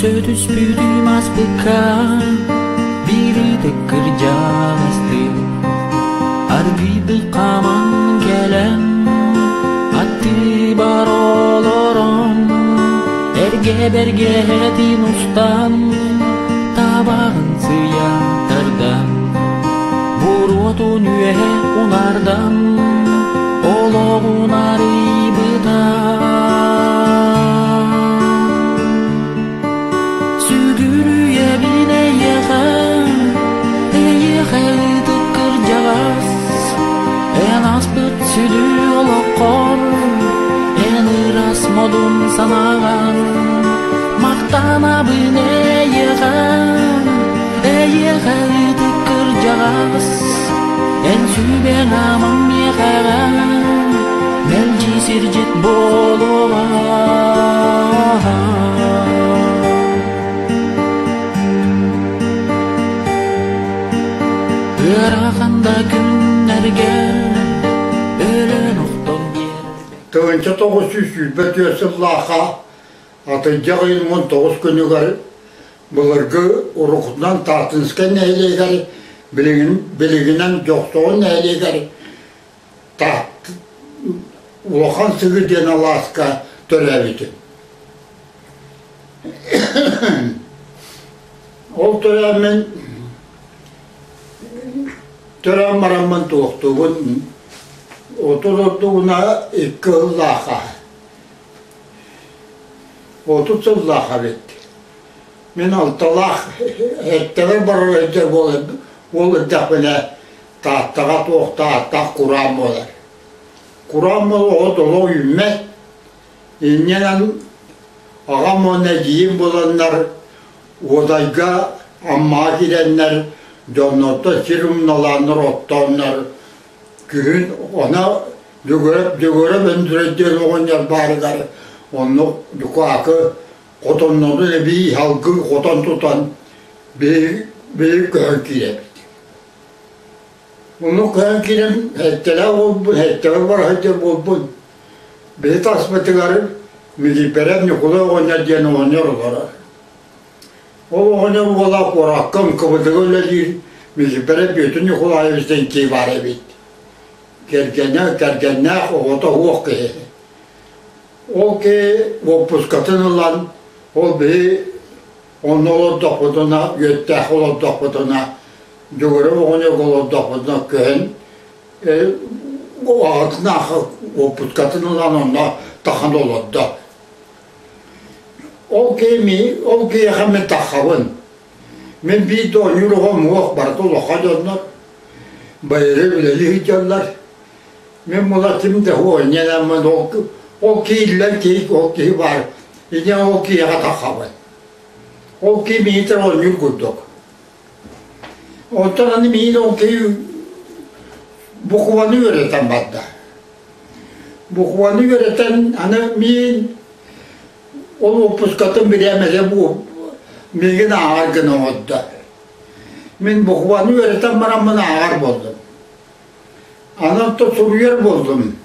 Көрсө түспүтүм аспыкка биир ытык кырдьаҕастыы Аргыйдык хааман кэлэн аттыбар олорон эргэ бэргэһэтин устан табаҕын сыйа тардан буруотун үөһэ унаардан олоҕун арыйбыта. Сүгүрүйэбин эйиэхэ, эйиэхэ ытык кырдьаҕас, эн ааспыт сүдү олоххор, эн ыраас модун санааҕар, махтанабын эйиэхэ, эйиэхэ ытык кырдьаҕас, эн сүбэҥ-амаҥ миэхэҕэ мэлдьи сирдьит буолуоҕа. Ыарахан да күннэргэ өлөн охтон биэрбэт. 1924 сыллаахха атырдьах ыйын 19 күнүгэр былыргы уруккутунан Тааттынскай нэһилиэгэр билигин билигинэн Дьохсоҕон нэһилиэгэр Таатт Улахан Сыгы диэн алааска төрөөбүтүм. Ол төрөөммүн төрөөн бараммын туохтуубун 30 ордугуна икки сыллаахха 30 сыллаах эбит. Мин алталаах эттэбэр барар өйдөр буол эрдэхпинэ Тааттаҕа туох тааттаах кураан буолар. Кураан буолар оҕо толо үүммэт. Инньэнэн аҕам уонна эдьиийим буоланнар Уодайга Аммаҕа киирэннэр дьоннортон сир умналааннар оттооннор күһүн оно Дьөгүөрэп Дьөгүөрэп Өндүрэй диэн оҕонньор баарыгар оннук дьукаакы хотоннорун эбии салгыы хотон тутан биһиги биһиги көһөн киирэбит. Оннук көһөн киирэн сэттэлээх буолбут, сэттэҕэ бара сылдьар буолбут. Биһи таспытыгар Милииппэрэп Ньукулай оҕонньор диэн оҕонньор олорор. Ол оҕонньор уола куоракка МКВД-га үлэлиир Милииппэрэп Бүөтүр Ньукулаевич диэн киһи баар эбит. Кэргэнэ, кэргэннээх оҕото суох киһи. Ол киһи уоппускатын ылан, ол биһи онно олордохпутуна, үөттээх олордохпутуна, Дьөгүөрэп оҕонньорго олордохпутуна көһөн аҕатын аахха уоппускатын ылан онно тахан олордо. Ол киһи ол киһиэхэ мин таххабын. Мин биир да оонньуур оҕом уох барыта улахан дьоннор байыры үлэлии сылдьаллар. Мин була ким да оонньоонаммын ол ол киһи иллэҥ киһи ол киһи баар инньэ ол киһиэхэ таххабын. Ол киһи миитэр оонньуур курдук. Оттон аны миин ол киһи букваны үөрэтэн барда. Букваны үөрэтэн аны миин ол уоппускатын бириэмэтэ бу миигин ааҕар гына оҥордо. Мин букваны үөрэтэн бараммын ааҕар буоллум. Аны онтон суруйар буоллум.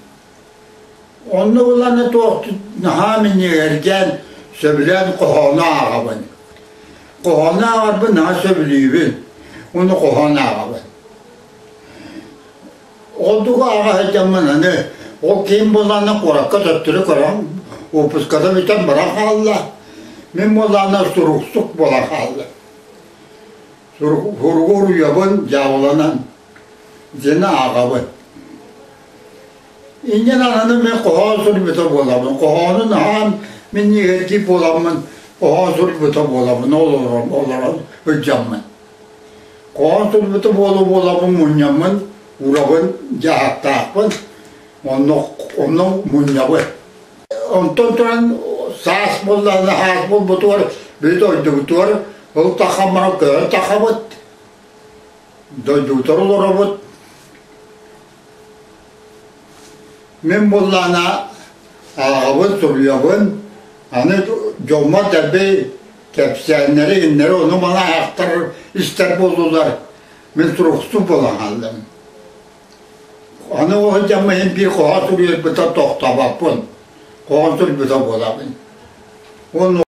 Онно буланы туох наһаа минньигэһиргээн сөбүлээн хоһоону ааҕабын. Хоһоону ааҕарбын наһаа сөбүлүүбүн. Уонна хоһоон ааҕабын. Ордук ааҕа сылдьаммын аны ол киин буоллаҕына куоракка төттөрү көрөн уоппуската бүтэн баран хаалла. Мин буоллаҕына суруксук буолан хаалла. Суругу уруйабын дьаабыланан дьиэни ааҕабын. Инньэ аны мин хоһоон суруйбута буолабын. Хоһоону наһаан минньигэстии буоламмын хоһоон суруйбута буолабын олорон олорон сылдьаммын. Хоһоон суруйбута буола буолабын мунньаммын урабын дьаһахтаахпын онно онно мунньабын. Онтон туран саас буоллаҕына саас буолбутугар били дойдубутугар ол тахаммара көһөн тахабыт дойдубутугар олоробут. Мин буоллаҕына ааҕабын, суруйабын, аны дьоммор дэлби кэпсээннэри, иннэри ону-маны аахтар, истэр буоллулар. Мин суруксут буолан хааллым. Аны ол сылдьаммын иһин биир хоһоон суруйарбыттан тохтообоппун. Хоһоон суруйбута буолабын. Уонна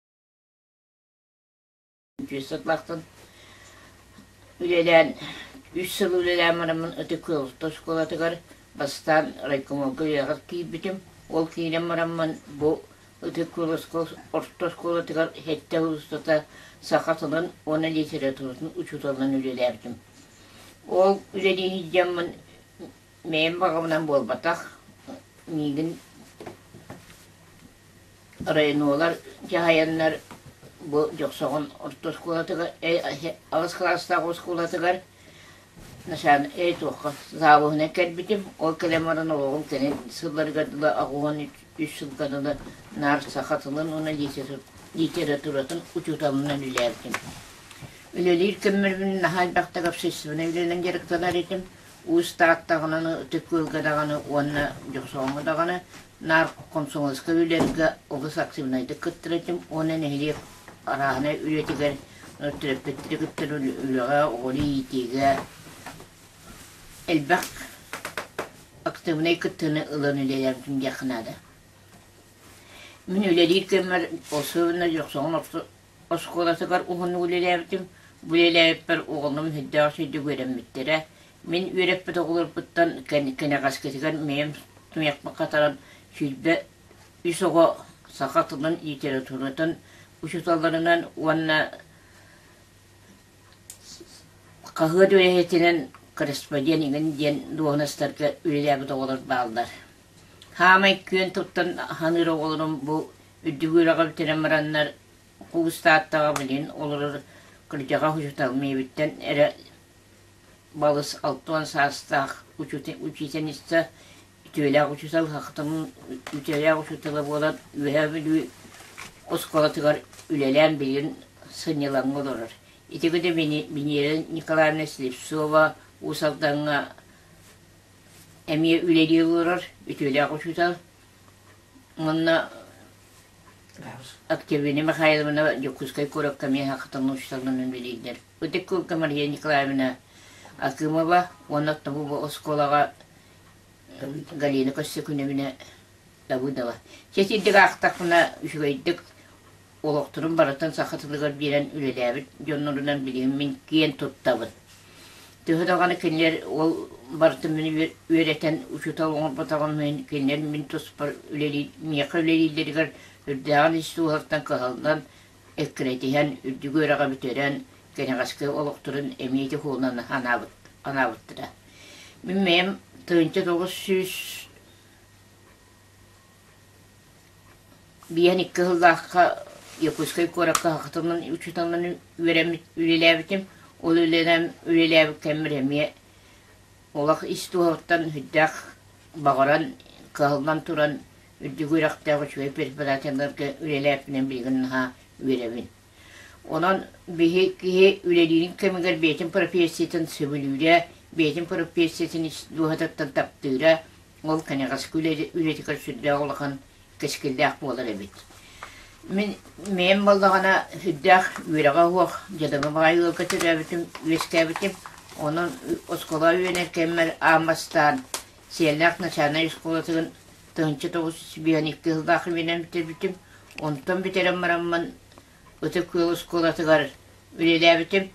Үтүө сыллаахтан үлэлээн, үс сыл үлэлээн бараммын Ытык Күөл орто оскуолатыгар бастаан райкомолга үөрэҕэр киирбитим. Ол киирэн бараммын бу Ытык Күөл орто оскуолатыгар сэттэ сыл устата саха тылын уонна литературатын учууталынан үлэлээбитим. Ол үлэлии сылдьаммын бэйэм баҕабынан буолбатах, миигин Районолар дьаһайаннар бу Дьохсоҕон орто оскуолатыгар, аҕыс кылаастаах оскуолатыгар туохха саабыһынан кэлбитим. Ол кэлэн баран олоҕум кэлин сылларыгар дылы 83 сылга дылы наар саха тылын уонна литературатын учууталынан үлэлээбитим. Үлэлиир кэммэр наһаа элбэхтик общественнай үлэнэн дьарыктанар этим. Уус Тааттаҕынан, Ытык Күөлгэ даҕаны уонна Дьохсоҕоҥҥо даҕаны наар комсомольскай үлэлэргэ олус активнайдык кыттар этим уонна нэһилиэк арааһынай үлэтигэр төрөппүттэри кытта үлэҕэ, оҕону иитиигэ элбэх активнай кыттыыны ылан үлэлээбитим диэххэ наада. Мин үлэлиир кэммэр особенно Дьохсоҕон оскуолатыгар уһуннук үлэлээбитим. Бу үлэлээбиппэр оҕолорум сүрдээх үчүгэйдик үөрэммиттэрэ. Мин үөрэппит оҕолорбуттан кэнэҕэскитигэр бэйэм туйахпын хатаран 23 оҕо саха тылын, литературатын учууталларынан уонна хаһыат үлэһитинэн корреспондент игин диэн дуоһунастарга үлэлээбит оҕолор бааллар. Хаамай күөн туттан саныыр оҕолорум бу үрдүк үөрэҕи бүтэрэн бараннар Куус Тааттаҕа билигин олорор кырдьаҕас учуутал миэбиттэн эрэ балыс 60 саастаах учительница үтүөлээх учуутал Хахтамын үтүөлээх учуутала буолан Үөһээ Бүлүү оскуолатыгар үлэлээн билигин сынньалаҥҥа олорор. Ити гына Венера Николаевна Слепцова Уус Алдаҥҥа эмиэ үлэлии олорор үтүөлээх учуутал. Уонна Октябрина Михайловна Дьокуускай куоракка эмиэ Хахтамын учууталынан үлэлииллэр. Ытык Кулга Мария Николаевна Акимова уонна Тобу оскуолаҕа Галина Костякиновна Давыдова. Чэ итинник аахтахпына үчүгэйдик олохторун барытын саха тылыгар биэрэн үлэлээбит дьоннорунан билигин мин киэн туттабын. Төһө даҕаны кинилэр ол барытын мин үөрэтэн учуутал оҥорботоҕум иһин кинилэр мин туспар үлэлии миэхэ үлэлииллэригэр үрдээҕин ис дууһаттан кыһаллан, эккирэтиһэн, үрдүк үөрэҕи бүтэрэн, кэнэҕэски олохторун эмиэ ити суолунан анаабыт анаабыттара. Мин бэйэм 1900 Биэһэн икки сыллаахха Якутскай куоракка саха учууталынан үөрэммит үлэлээбитим. Ол үлэнэн үлэлээбит кэммэр эмиэ олох ис дууһабыттан сүрдээх баҕаран, кыһаллан туран үрдүк үөрэхтээх үчүгэй преподавателлэргэ үлэлээбиппинэн билигин наһаа үөрэбин. Онон биһи киһи үлэлиирин кэмигэр бэйэтин профессиятын сөбүлүүрэ, бэйэтин профессиятын ис дууһатыттан таптыыра, ол кэнэҕэски үлэтигэр сүрдээх улахан кэскиллээх буолар эбит. Мин бэйэм буоллаҕына сүрдээх үөрэҕэ суох дьадаҥы баҕайы ыалга төрөөбүтүм, үөскээбитим. Онон оскуолаҕа үөрэнэр кэммэр аан бастаан Сиэллээх начальнай оскуолатын 1952 сыллаах үөрэнэн бүтэрбитим. Онтон бүтэрэн бараммын Ытык Күөл оскуолатыгар үлэлээбитим.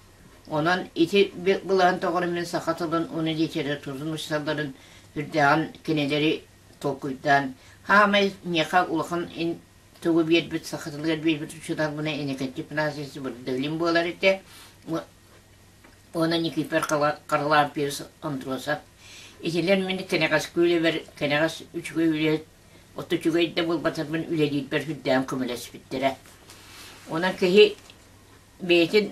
Онон ити былаан тоҕоро мин саха тылын уонна литературатын учууталларын үрдээҕин кинилэри толкуйдаан, хаамай миэхэ улахан тугу биэрбит саха тылыгар биэрбит учууталбына Иннокентий Афанасьевич Бурдылин буолар этэ уонна Никифор Харлампьевич Андросов. Итилэр мин кэнэҕэски үлэбэр кэнэҕэс үчүгэй үлэһит От үчүгэй да буолбатарбын үлэлиирбэр сүрдээҕин көмөлөспүттэрэ. Онон киһи бэйэтин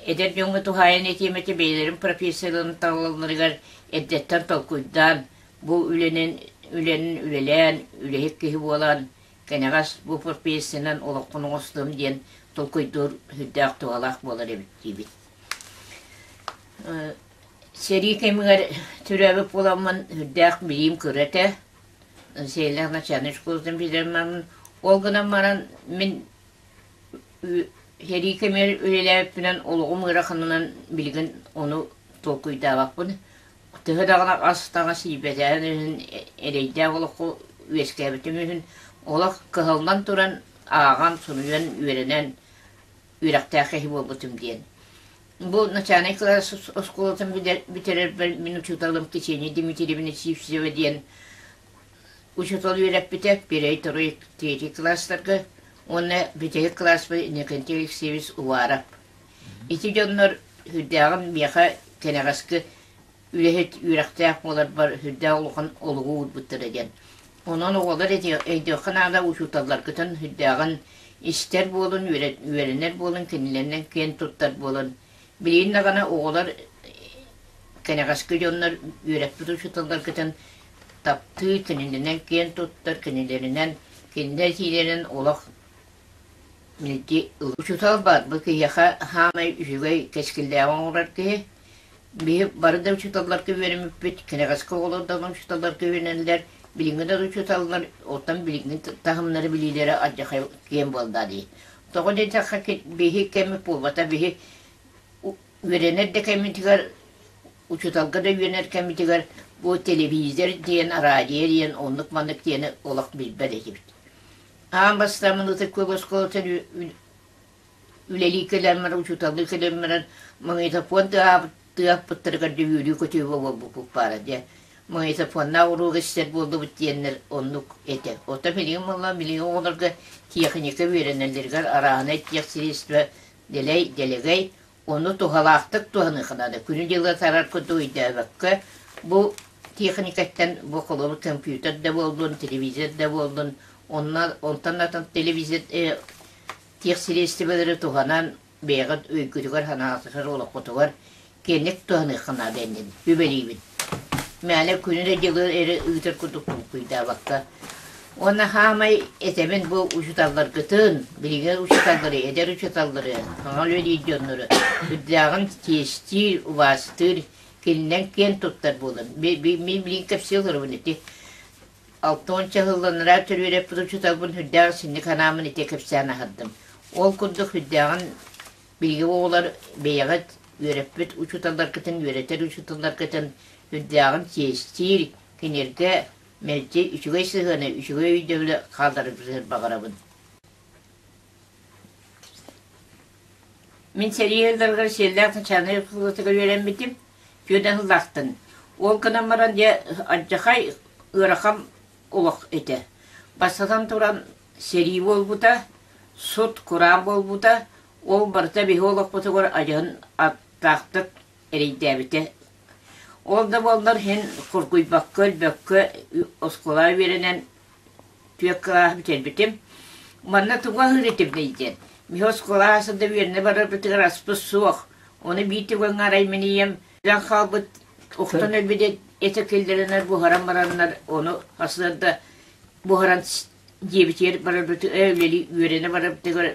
эдэр дьоҥҥо туһаайан этиэм этэ бэйэлэрин профессияларын талалларыгар эрдэттэн толкуйдаан, бу үлэнэн үлэнэн үлэлээн, үлэһит киһи буолан, кэнэҕэс бу профессиянан олоххун оҥостуом диэн толкуйдуур сүрдээх туһалаах буолар эбит диибин. Сэрии кэмигэр төрөөбүт буоламмын сүрдээх билиим кыра этэ. Сиэллээх начальнай школатын бүтэрмэммин. Ол гынан баран мин сэрии кэмигэр үлэлээбиппинэн олоҕум ыараханынан билигин ону толкуйдаабаппын. Төһө даҕаны ас-таҥас ииппэтэҕин иһин эрэйдээх олоххо үөскээбитим иһин олох кыһаллан туран ааҕан, суруйан, үөрэнэн үөрэхтээх киһи буолбутум диэн. Бу начальнай кылаас оскуолатын бүтэрэрбэр мин учууталым Ксения Дмитриевна Сивцева диэн учуутал үөрэппитэ первый, второй, третий кылаастарга уонна бүтэһик кылааспар Иннокентий Алексеевич Уваров. Ити дьоннор сүрдээҕин миэхэ кэнэҕэски үлэһит үөрэхтээх буоларбар сүрдээх улахан олугу уурбуттара диэн. Онон оҕолор өйдүөххэ наада учууталларгытын сүрдээҕин истэр буолун, үөрэнэр буолун, кинилэринэн киэн туттар буолун. Билигин даҕаны оҕолор кэнэҕэски дьоннор үөрэппит учууталларгытын таптыы, кинилэринэн киэн туттар, кинилэринэн, кинилэр этиилэрин олох мэлдьи Учуутал баар бу киһиэхэ саамай үчүгэй кэскиллээҕи оҥорор киһи. Биһи бары да учууталларга үөрэммиппит, кэнэҕэски оҕолор даҕаны учууталларга үөрэнэллэр, билиҥҥи да учууталлар оттон билиҥҥи таһымнары билиилэрэ алдьархай киэҥ буолла дии. Тоҕо диэтэххэ биһи кэммит буолбата, биһи үөрэнэр да кэммитигэр, учууталга да үөрэнэр кэммитигэр бу телевизор диэн, радио диэн оннук-маннык диэни олох билбэт этибит. Аан бастаан Ытык Күөл оскуолатын үлэлии кэлэн баран, учууталлыы кэлэн баран, магнитофон тыаһаппыттарыгар дьэ үөрүү-көтүү буолбуппут баара дьэ. Магнитофоннаах уруок истэр буоллубут диэннэр оннук этэ. Оттон билигин буолла, билигин оҕолорго техника үөрэнэллэригэр арааһынай техсредство дэлэй, дэлэгэй, Ону туһалаахтык туһаныахха наада. Күнү-дьылы атаарар курдук өйдөөбөккө, бу техникаттан бу холобур компьютер да буоллун, телевизор да буоллун, онно онтон атын телевизор тех средстволары туһанан бэйэҕит өйгүтүгэр-санаатыгар олоххутугар киэҥник туһаныахха наада иннин сүбэлиибин. Мээнэ күнү-дьылы эрэ ыытар курдук толкуйдаабакка. Уонна хаамай этэбин бу учууталларгытын, билигин учууталлары, эдэр учууталлары, саҥа үлэлиир дьоннору үрдээҕин чиэстиир, убаастыыр, кининэн киэн туттар буолан. Мин билигин кэпсии олоробун ити 60 сылланараа төрүөрэппит учууталбын үрдээх синник анааммын ити кэпсээн аһардым. Ол курдук үрдээҕин Биһиги оҕолор бэйэҕит үөрэппит учууталларгытын, үөрэтэр учууталларгытын үрдээҕин чиэстиир, кинилэргэ мэлдьи үчүгэй сыһыаны, үчүгэй өйдөбүлү хааллараргытыгар баҕарабын. Мин сэрии сылларыгар Сиэллээх начальнай оскуолатыгар үөрэммитим, түөрт сыллаахтан. Ол гынан баран дьэ алдьархай ыарахан олох этэ. Бастатан туран, сэрии буолбута, сут, кураан буолбута, ол барыта биһи олохпутугар адьаһын аттаахтык эрэйдээбитэ. Ол да буоллар иһин хоргуйбакка, өлбөккө оскуолаҕа үөрэнэн түөрт кылааһы бүтэрбитим. Манна тугу аһыыр этибиний диэн. Биһи оскуолаҕа сылдьа үөрэнэ барарбытыгар аспыт суох. Ону биир түгэҥҥэ арай мин ийэм өлөн хаалбыт охтон өлбүт этэ киллэрэннэр буһаран бараннар ону сарсыарда буһаран дьиэбитигэр барарбытыгар үлэлии үөрэнэ барарбытыгар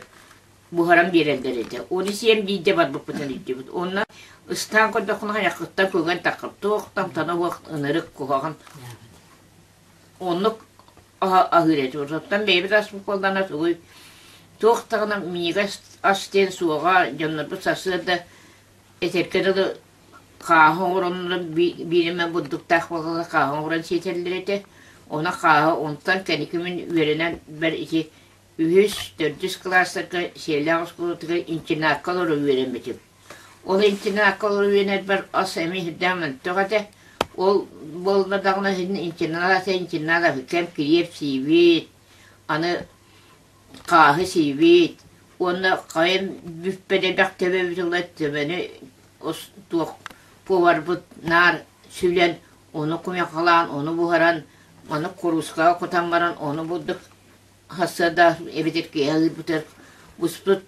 буһаран биэрэллэр этэ. Ону сиэн биирдэ барбыппытын илдьибит. Онно ыстаан көрдөххүнэ хайаххыттан кылган таххар туох тамтана уох ынырык куһаҕан оннук аһыыр этэ. Оттон бэйэбит аспыт буоллаҕына тугуй туох даҕаны минньигэс ас диэн суоҕа дьоннорбут сарсыарда этэргэ дылы хааһы оҥороннор биир эмэ бурдуктаах буоллаҕына хааһы оҥорон сиэтэллэр этэ. Ону хааһы онтон кэнники мин үөрэнэн бэр ити үһүс, төрдүс кылаастарга Сиэллээх оскуолатыгар интернакка олоро үөрэммитим. Ол интернакка олоро үөрэнэрбэр ас эмиэ сүрдээх мөлтөх этэ. Ол буолла даҕаны син интернат аса интернат аһы кэм килиэп сиибит, аны хааһы сиибит уонна хайан бүппэт элбэх төбөбүт ыла төбөнү туох поварбыт наар сүлэн ону кумьякалаан ону буһаран маны куруускаҕа кутан баран ону бурдук сарсыарда эбэтэр киэһэ ыырбытыгар буспут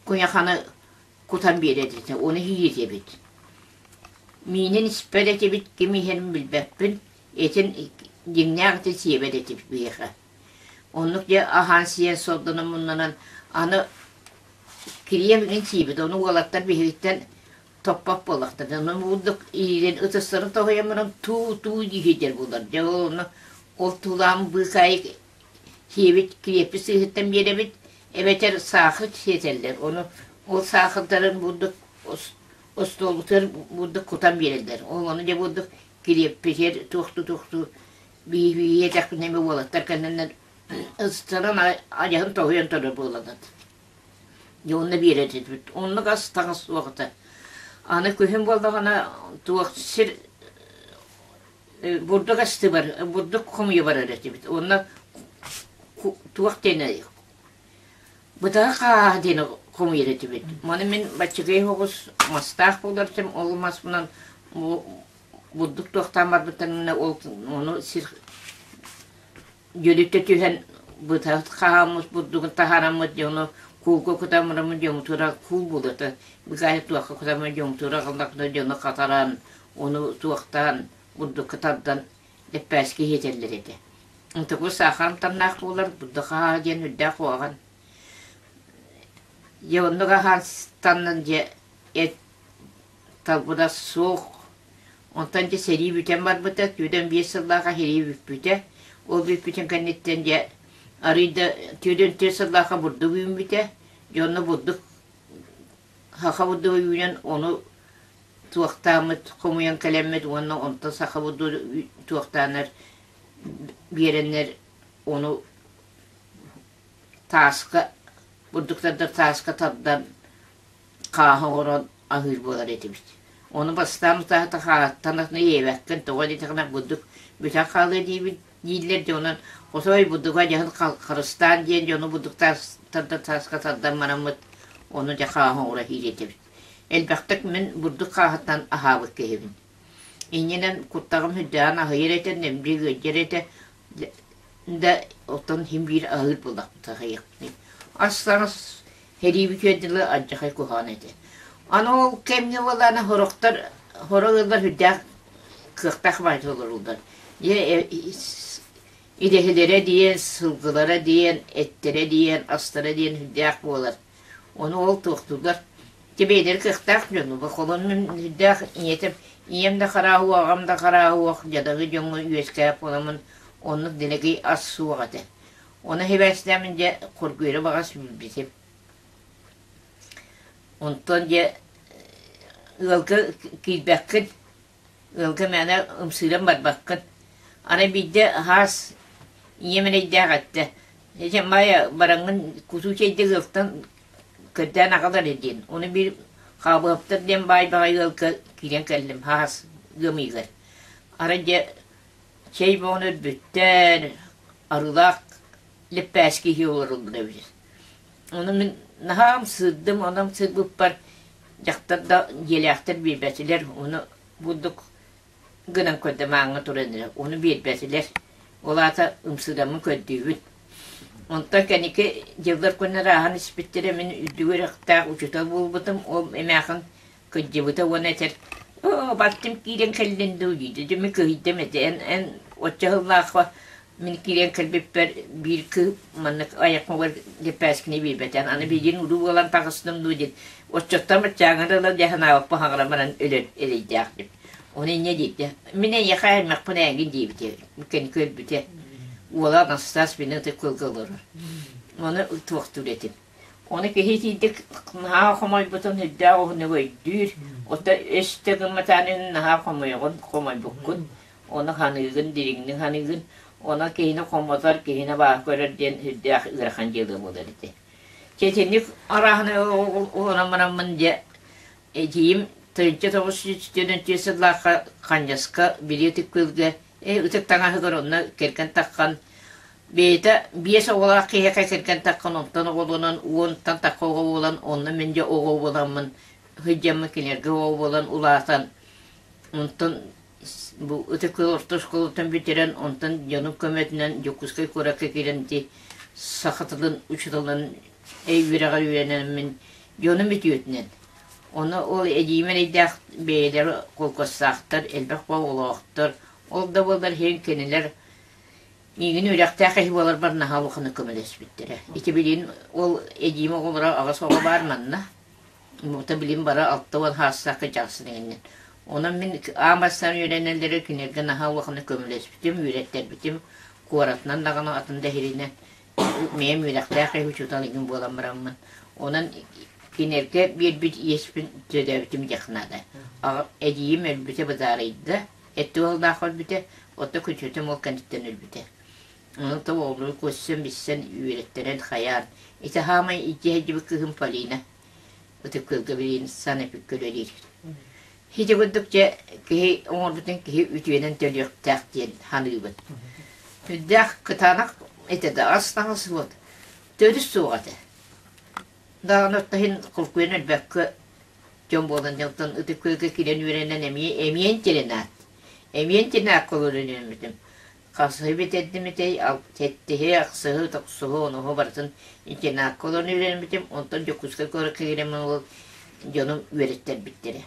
куйаханы кутан биэрэр этэ ону иһиир этибит миинин испэт этибит ким иһэрин билбэппин этин дьиҥнээх этин сиэбэт этибит биһиэхэ Оннук дьэ аһаан-сиэн сордонон муннанан аны кириэм игин сиибит, ону уолаттар биһигиттэн топпот буоллахтара. Ону бурдук иирэн ытыстарын тоһуйан баран туу-туу дии буолар. Дьэ ол ону ол туулаан быыкаайык сиэбит кириэппит сыыһыттан биэрэбит, эбэтэр саахыр сиэтэллэр. Ону ол саахырдарын бурдук остуолбутугар бурдук кутан биэрэллэр. Ол ону дьэ бурдук кириэппитигэр туохтуу-туохтуу Биһиэтэхпинэ эмиэ уолаттар кэннинэн ыстаран адьаһын тоһуйан турар буолаллар. Дьэ онно биэрэр этибит. Оннук ас таҥас суох этэ. Аны күһүн буоллаҕына туох сир бурдук астыы бар, бурдук хомуйа барар этибит. Онно туох диэн бытаҕа хааһа диэни хомуйар этибит. Маны мин баччыгый оҕус мастаах буолар этим, ол маспынан бурдук туохтаан барбыттарына ол ону сир дьөлүтэ түһэн бытаҕыт хаһааммыт бурдугун таһаараммыт дьону куулга кутаммыраммыт дьоммутугар куул буолата быкаайы туохха кутаммыт дьоммутугар аҕаллахпытына дьону хатаран ону туохтаан бурдукка тардан лэппээски иһитэллэр этэ. Онтукубут саахар амтаннаах буолар, бурдук хаһаа диэн үрдээх куһаҕан. Дьэ оннук аһаан таннан дьэ эт талбыта суох. Онтон дьэ сэрии бүтэн барбыта, 45 сыллаах сэрии бүппүтэ. Ол бүппүтүн кэнниттэн дьэ арыый да 44 сыллаахха бурдук үүммүтэ. Дьэ онно бурдук саха бурдуга үүнэн ону туохтааммыт хомуйан кэлэммит уонна онтон саха бурдуга туохтааннар биэрэннэр ону тааска бурдуктардар тааска тардан хааһы оҥорон аһыыр буолар этибит. Ону бастаан утаата хааттан атына иэбэккин, тоҕо диэтэххинэ бурдук бүтэн хаалыа диибин дииллэр дьэ онон хотой бурдуга дьаһын харыстаан диэн дьону бурдук тардан тааска тардан бараммыт ону дьэ хааһы оҥоро иһиир этибит. Элбэхтик мин бурдук хааһыттан аһаабыт киһибин. Иннинэн куттаҕым сүрдээҕин аһыйар этэ, нэмдьи ыалдьар этэ да оттон син биир аһыыр буоллахпыт аһыйахпытый. Ас-таҥас Сэрии бүтүөр дылы алдьархай куһаҕан этэ. Аны ол кэмҥэ буоллаҕына сорохтор сорох ыаллар сүрдээх кыахтаах баайда олороллор. Дьэ идэһэлэрэ диэн, сылгылара диэн, эттэрэ диэн, астара диэн сүрдээх буолар. Ону ол туохтууллар. Дьэ бэйэлэрэ кыахтаах дьон. Холоннум сүрдээх ийэтим ийэм да харааһы аҕам да харааһы дьадаҥы дьоҥҥо үөскээбит буоламмын оннук дэлэгэй ас суох этэ. Ону сибээстээммин дьэ хоргуйары баҕас билбитим. Онтон дьэ ыалга киирбэккин, ыалга мээнэ ымсыыран барбаккын. Арай биирдэ хаас ийэм эрэйдээх эттэ: «Дьэ, Маайа, бараҥҥын кутуу чэйдэ ыалтан көрдөөн аҕал эрэ» диэн. Ону биир Хаабыһаптар диэн баай баҕайы ыалга киирэн кэллим хаас ыам ыйыгар. Арай дьэ Чэй бөҕөнү өлбүттэр, арыылаах лэппээски иһии олороллор эбит. Ону мин наһаа ымсыырдым, ону ымсыырбыппар дьахтар да дьиэлээхтэр биэрбэтилэр, ону бурдук гынан көрдө мааҥҥа туран эрэ, ону биэрбэтилэр. Ол аата ымсыыраммын көрдүүбүн. Онтон кэнники дьыллар күннэр ааһан испиттэрэ, мин үрдүк үөрэхтээх учуутал буолбутум, ол эмээхин Кырдьыбыта уонна этэр: «Оо, балтым киирэн кэллин дуу» диир. Дьэ мин кыһыйдым этэ. Эн эн оччо сыллаахха мин киирэн кэлбиппэр биир кыыс маннык айахпар лэппээскини биэрбэтэн, аны билигин уруу буолан таҕыстым дуу диэн. Оччоттон баччааҥҥа дылы дьэ санаабаппын хаҥыран баран өлөр эрэйдээх дип. Ону инньэ диэбитэ. Мин эйиэхэ аймахпын эйигин диэбитэ. Кэнники өлбүтэ. Уола Анастас мин ытык кылга олорор. Ону туохтуур этим. Ону киһи итиитик наһаа хомойбутун үрдээх уһуннук өйдүүр, ото өс да гымматаан наһаа хомойоҕун, хомойбуккун, ону ханыыгын, дириҥник ханыыгын, ону киһини хомотор, киһини абааһы көрөр диэн үрдээх ыарахан дьыала буолар этэ. Чэ итинник арааһына олорон бараммын дьэ эдьиийим 1904 сыллаахха Ханньаска Билии Ытык Күөлгэ ытык таҥаһыгар онно кэргэн таххан Бэйэтэ биэс оҕолоох киһиэхэ кэргэн таххан, онтон оҕолонон, уонтан тахха оҕо буолан, онно мин дьэ оҕо буоламмын, сылдьаммын кинилэргэ оҕо буолан улаатан, онтон бу Ытык Күөл орто оскуолатын бүтэрэн, онтон дьонум көмөтүнэн Дьокуускай куоракка киирэн ити саха тылын учууталын өй үөрэҕэр үөрэнэммин дьонум үтүөтүнэн. Ону ол эдьиийим эрэйдээх бэйэлэрэ холкуостаахтар, элбэх оҕолоохтор, ол да буоллар иһин кинилэр Миигин үөрэхтээх киһи буоларбар наһаа улаханнык көмөлөспүттэрэ. Ити билигин ол эдьиийим оҕолоро аҕыс оҕо баар манна. Муҥта билигин бары 60 саастаах кырдьаҕастар эҥиннэр. Онон мин аан бастаан үөрэнэллэрэ кинилэргэ наһаа улаханнык көмөлөспүтүм, үөрэттэрбитим. Куоратынан даҕаны атын да иһиринэ бэйэм үөрэхтээх киһи учуутал игин буолан бараммын. Онон кинилэргэ биэрбит иэспин төлөөбүтүм диэх наада. Эдьиийим өлбүтэ быдаарыйда. Эттик уоллаах өлбүтэ, оттон күтүөтүм ол кэнниттэн өлбүтэ. Ону то оҕолору көрсөн, билсэн, үөрэттэрэн хайаан. Ити хаамай илдьэ сылдьыбыт кыыһым Полина Ытык Күөлгэ билигин санэпиккэ үлэлиир. Ити курдук дьэ киһи оҥорбутун киһи үтүөнэн төлүөхтээх диэн саныыбын. Үрдээх кытаанах этэ да ас таҥас вот төрүс суох этэ. Даҕаны оттон иһин холкуйан өлбөккө дьон буолан дьонтон Ытык Күөлгэ киирэн үөрэнэн эмиэ эмиэ интэринээт эмиэ интэринээккэ олорон үөрэммитим. Хасыһы бүтэрдим этэй, сэттиһи, ахсыһы, тохсуһу, онуһу барытын интернакка олорон үөрэммитим. Онтон Дьокуускай куоракка киирэн ол дьонум үөрэттэрбиттэрэ.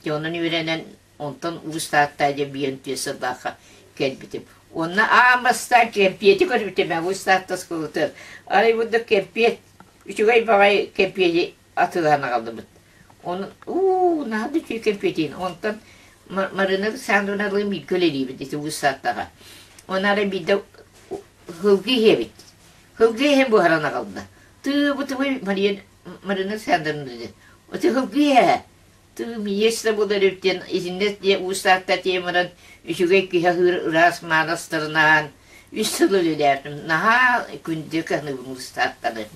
Дьэ онон үөрэнэн, онтон Уус Таатта диэн биир сыллаахха кэлбитим. Уонна аан бастаан кэмпиэти көрбүтүм ээ, Уус Таатта оскуолатыгар. Арай бурдук кэмпиэт, үчүгэй баҕайы кэмпиэти атыылаһан аҕаллыбыт. Оны уу наһаа да үчүгэй кэмпиэтин. Онтон Марина Александровналыын бииргэ үлэлиибит ити Уус Тааттаҕа. Оны арай биирдэ һылгы иһэбит. Һылгы иһэн буһаран аҕалла. Тыы бу тыбый Мария Марина Александровна диэн. Ити һылгы иһэ тыы миэстэ буолар эбит диэн итиннэ диэ Уус Таатта тиийэн баран үчүгэй киһи аһыыр ыраас мааны астарынаан үс сыл үлэлээтим. Наһаа күндү кыһаныбын Уус Тааттаны.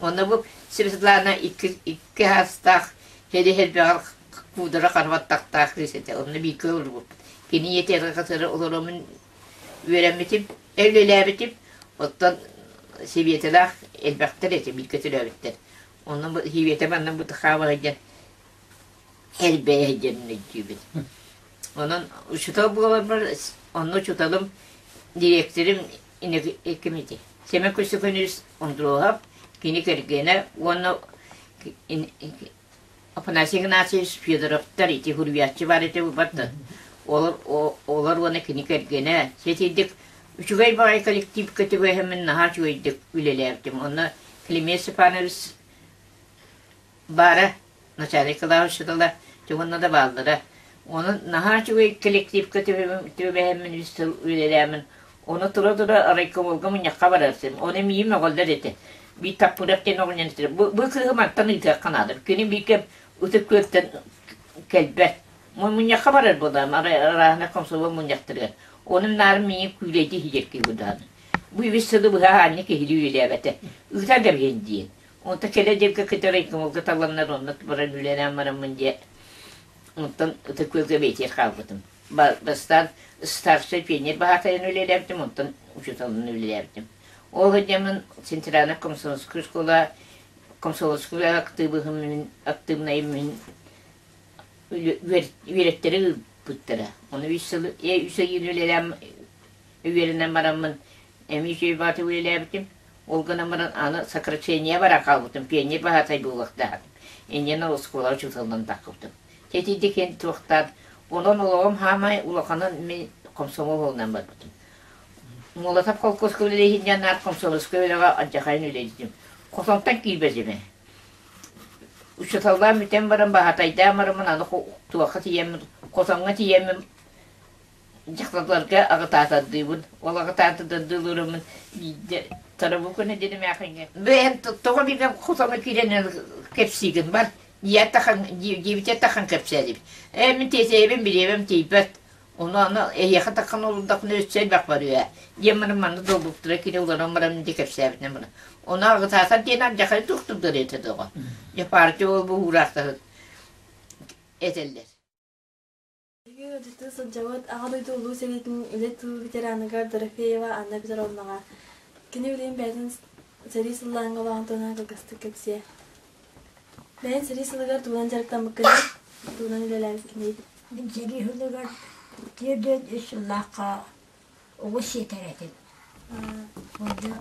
Онно бу Светлана икки икки аастаах һэри-һэрбэҕэр куудара хара баттахтаах кыыс этэ. Онно бииргэ олорбуппут. Кини ийэтигэр кытары олороммун үөрэммитим, үлэлээбитим. Оттон Сибиэтэлээх элбэхтэр этэ, бииргэ төрөөбүттэр. Онно Сибиэтэ манна бытахаабаһа диэн элбэйэ диэн өйдүүбүн. Онон учуутал буоларбар онно учууталым, дириэктэрим ким ити Сэмэн Көстөкөнүс Ондруоһап, кини кэргэнэ уонна Афанасий Игнатьевич Федоровтар ити суруйааччы баар этэ буолбат Олор, олор уонна кини кэргэнэ сэтийдик үчүгэй баҕайы коллективка түбэһэммин наһаа үчүгэйдик үлэлээбитим. Онно Климент Степанович баара начальник кылаабысчытала уонна да бааллара. Онон наһаа үчүгэй коллективка түбэһэммин үс сыл үлэлээммин, ону тура-тура райкомолга мунньахха барарсым. Ону миигин мөҕөллөр этэ. Биир Таппыров диэн оҕонньор этэ, бу, бу кыыһы мантан ыытыахха наада. Кини биир кэм Ытык Күөлтэн кэлбэт. Мунньахха барар буолаам, арааһына комсомол мунньахтарыгар. Ону наарым миигин күүлэйдии иһигэр киһи Бу үс сылы быһа аанньа киһилии үлэлээбэтэ. Ыытан кэбиһин диэн. Онтон кэлэ диэбиккэ кытары кымылга таланнар онно баран үлэлээн бараммын диэ онтон Ытык Күөлгэ бэйэтигэр хаалбытым. Бастаан старшай пионер баһаатайын үлэлээбитим, онтон учууталынан үлэлээбитим. Ол сылдьаммын Центральная комсомольская школа комсомольская актыыбыһым актыыбынайым мин үөрэттэрэ ыыппыттара. Ону үс сыл үс ыйын үлэлээн үөрэнэн бараммын эмиэ үчүгэй баҕатык үлэлээбитим. Ол гынан баран аны сокращение баран хаалбытым, пионер баһаатай буолуохтаахтым. Инньэ оскуолаҕа учууталынан таххыбытым. Тэтийдик эн туохтаан, онон олоҕум хаамай улаханын мин комсомол буолунан барбытым. Молотов холкуоска үлэлиһинньэн наар комсомольскай үлэҕэ алдьархайын үлэлиирим. Хотонтон киирбэтим. Учууталлаан бүтэн баран баһаатайдаан бараммын аны туохха тиийэммин, хотоҥҥо тиийэммин Дьахталларга аҕытаатардыыбын, ол аҕытаатардыылыырыммын биирдэ Тарабукина диэн эмээхиҥҥэ бэйэм тоҕо бииргэ хотоҥҥо киирэн кэпсиигин бар диэбитэ тахан кэпсээдибит. Ээ мин тиэтэйэбин бириэмэм тиийбэт ону аны эһиэхэ тахан олордохпуна өссө элбэх барыа диэн баран манна долбуктара киирэ олорон баран дии кэпсээбитинэн баран ону аҕытаатар диэн алдьархай туохтурдар этэ доҕор. Дьэ партия ол бу уураахтарын этэллэр. Биһиги ыалдьыттыы сылдьабыт Аҕа дойду Улуу сэриитин үлэ тыыл ветераныгар Дорофеева Анна Петровнаҕа. Кини билигин бэйэтин сэрии сыллааҥҥа олоҕун туһунан кылгастык кэпсиэ. Бэйэҥ сэрии сылыгар тугунан дьарыктаммыккыный, тугунан үлэлээбиккиний? Мин сэрии сылыгар 43 сыллаахха оҕус сиэтэр этим. Онно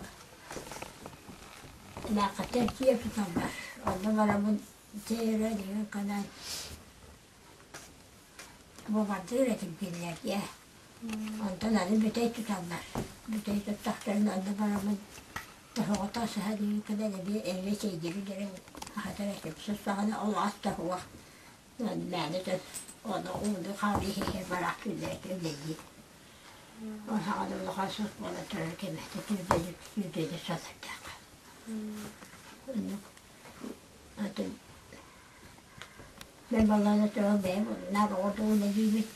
Лаахаттан киэ туталлар. Онно бараммын чэй өрө диэн канаан Буобардыыр этим кинилэргэ. Онтон аны бүтэй туталлар. Бүтэй туттахтарына онно бараммын тоһоҕото саһа диэн кэлэн эбиэ эмиэ чэйдири дэрэн аһатар этим. Сыстаҕына ол ас да суох. Мээнэ ону ууну хаалыы иһэ бараах киллэрэ үлэлиир. Ол саҕана улахан сус буола турар кэмэ түүрдэни түүрдэни сатардаах. Оннук атын Мен баллаана туран бэйэм наар оҕотугун эдиибит.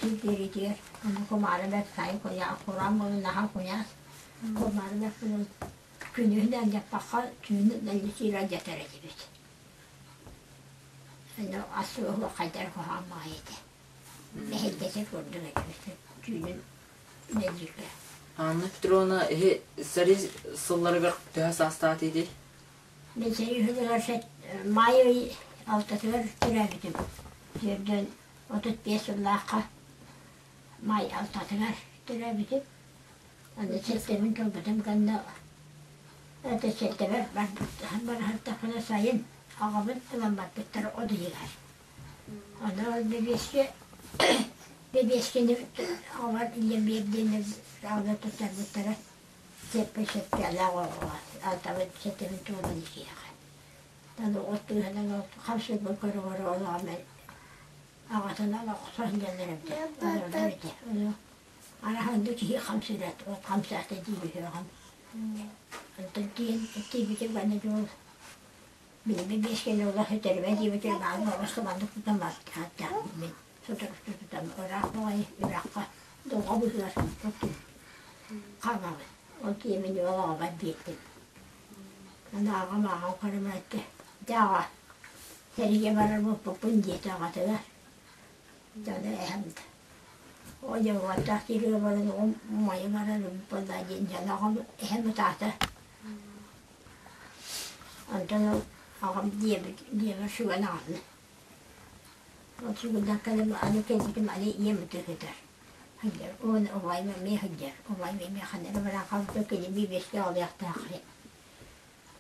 Сирдэритигэр ону кумаары бэрт сайын куйаа кураан буолан наһаа куйаас. Кумаары бэрт буолан күнүһүн алдьаппакка түүнүн наллы алдьатар этибит. Аны ас хайдар куһаҕан баҕайы этэ. Мэһэйдэтэр курдук этибит түүнүн үлэлииргэ. Анна Петровна, эһи сэрии сылларыгар төһө саастаах этигитий? Мин сэрии сылыгар маай ый алтатыгар төрөөбүтүм. Төрдүөн 35 сыллаахха маай алтатыгар төрөөбүтүм. Аны сэттэбин турбутум кэннэ это сэттэбэр барбыттахпына сайын аҕабын ылан барбыттар от ыйыгар. Аны ол бэбиэскэ бэбиэскэни аҕабар илдьэн биэр диэннэр аҕалан туттарбыттара. Сеппе сеппелээх оҕоҕо алтабын сэттэбин туолан икиэхэ. Аны от тыаһынан хамсыырбын көрө-көрө олоҕум аҕатынан охсон дьэллэр эбитэ. Олордор этэ. Араһанды киһи хамсыырат, от хамсаата дии үһүөҕүм. Онтон тиийэн тиийбитим аны дьол билими биэс кэлэ олох үтэрбэ диэбитим аан оҕус маннык тутан барытааттаах мин сотору тутан ыраах баҕайы үрэххэ дулҕа быһыар оттун хаамабын. Ол тиийэммин ол аҕабар биэрдим. Аны аҕам ааҕан көрөм эттэ, дьэ аҕа, сэриигэ барар буолбуппун диэтэ аҕатыгар. Дьоно эһэм Оо дьэ уоттаах сиргэ баран оҕом умайа барар эбит буоллаа диэн дьоно аҕам эһэм ытаата. Онтон ол аҕам диэбит диэбэр сүгэн аҕалла. Ол сүгүннэх кэлэн аны кэлбитим аны ийэм ытыы сытар. Сылдьар уонна убайым эмиэ сылдьар. Убайым эмиэ ханна эрэ баран хаалбыта кини биэскэ аҕалыахтаах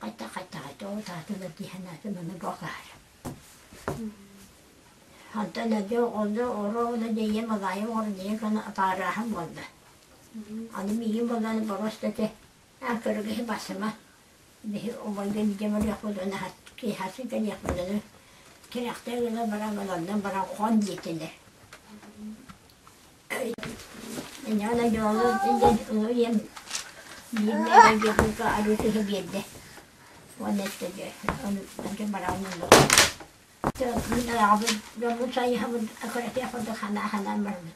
Хайта хайта хайта ол ытаатылар дии санаатым аны бу акаары. Онтон эдьэ оҕолор оруобуна дьэ ийэм алаайым оҕолор дьиэ гына атаарааһын буолла. Аны миигин буоллаҕына боруоста этэ, аа көрүгэһи басыма, биһи убайга илдьэ барыахпыт уонна киэһэ кэлиэхпит аны тирэхтэр гына баран ыланнан баран хон диэтилэр. Инньэ дьолу ийэм биирдэ арыы түһэ биэрдэ. Уонна эттэ дьэ, онтон бараҕын Мин аҕабын дьоммун сайыһабын көрөтүөх курдук санаа-санаан барабын.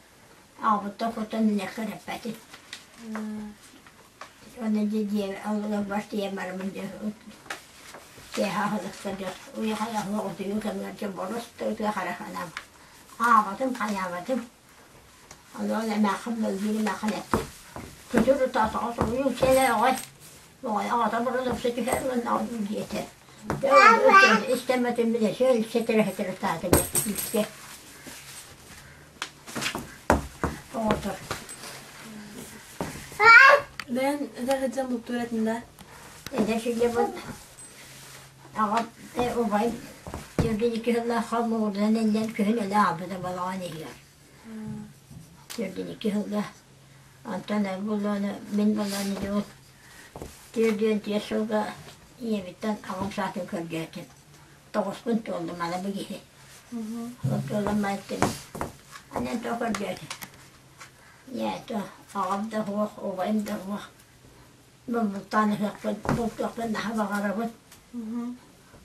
Аҕабыттан куттан илиэххэ эрэппэтим. Уонна дьэ дьиэ олорбор тиийэн барабын дьэ киэһэ аһылыкка дьэ уйа-хайа суох утуйуу кэмигэр дьэ боруоста утуйа хара санаам. Аабатым, хайаабатым. Онон эмээххин мэлдьи эмээххин эттэ. Күтүр ытаатаҕа соруйуҥ сиэлэ оҕой. Оҕой аҕата баран ыкса түһэр уонна оҕолуу диэтэ. Истэммэтим билэ сиэл сэтэрэ-сэтэрэ ытаата диэбиккэ. Оҕотор. Бэйэн эдэр сылдьан бултуур этин да? Эдэр сылдьабын аҕам убайым төрдүн сыллаахха муҥурдан иллэн күһүн өлө аҕалбыта балаҕан иһигэр. Төрдүн икки сылга. Онтон буллааны мин буллааны дьол төрдүөн түөрт сылга ийэбиттэн аҕам саатын көрдөөтүм. Тоҕуспун туоллум аны бу киһи. Ол туолан айттым. Анан то көрдөөтүм. Ийээ то аҕам да суох, убайым да суох. Бултаан ыһыахпын, бултуохпун наһаа баҕарабын.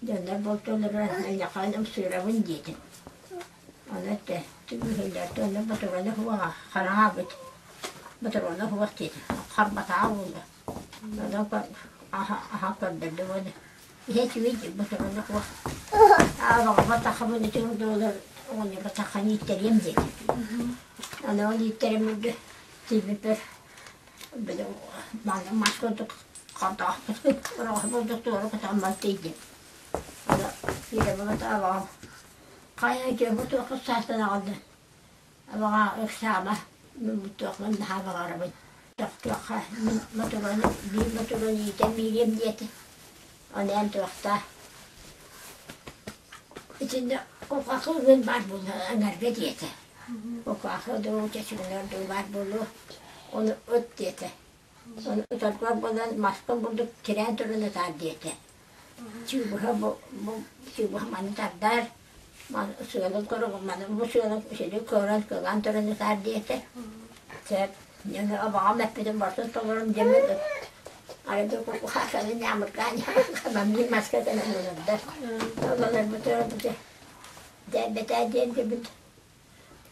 Дьоннор бултууллара эйиэхэ ымсыырабын диэтим. Ону эттэ, түбүһүллэртэ онно ботуруона суоҕа, хараҥаабыт. Ботуруона суох диэтим. Харбатаҕа буолла. Онон аһа аһа көрдөрдүм уонна иһэ үчүгэй диир ботуруона суох. Аҕабар таххабын ити курдук оҕонньорго таххан ииттэриэм диэтим. Аны ол ииттэрим үрдү тиийбиппэр били манна мас курдук хантаахпыт ыраах курдук туора кутаммар тиийдим. Аны киирэ абаҕам хайа дьэ бу туохха саастан аҕалла абаҕа ыксаама мин бу туохпун наһаа баҕарабын тохтуохха мин мотуруону биир мотуруону иитэн биэриэм диэтэ ону эн туохтаа итиннэ кулгаахы баар буолла аҥарга диэтэ Кулгаахы дуу, чэчигинэр дуу баар буолуо, ону ыт диэтэ. Ону ытарбар буолан маспын бурдук тирээн туран ытаар диэтэ. Чыыбыһа бу, бу чыыбыһа маны тардар, маны сыалын көрө, маны бу сыалын сири көрөн кылаан туран ытаар диэтэ. Сөп. Дьону абаҕам эппитин барытын толорон диэммин арай кулгаахтарын ньаамыргаан мамныы маска кэлэн олордор. Олорбутугар бу дьэ бэтээ диэн дьэбит.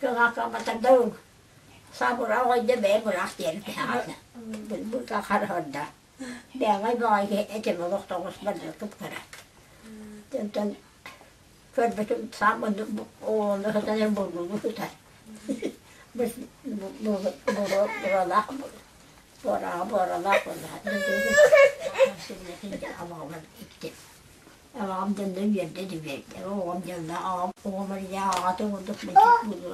Кыҥаакка Саабыраах ойдо бэйэ быраах диэн быка харыһырда. Бэҕэй баҕайы этим олох тоҕус барда кып-кыра. Онтон көрбүтүм саам оҕону сытан бурдугу сытар. Буруолаах буораҕа буоралаах буолла. Аҕам дьонно үөрдэ да үөрдэ, оҕом дьонно аҕам оҕом эрийэ аҕатын курдук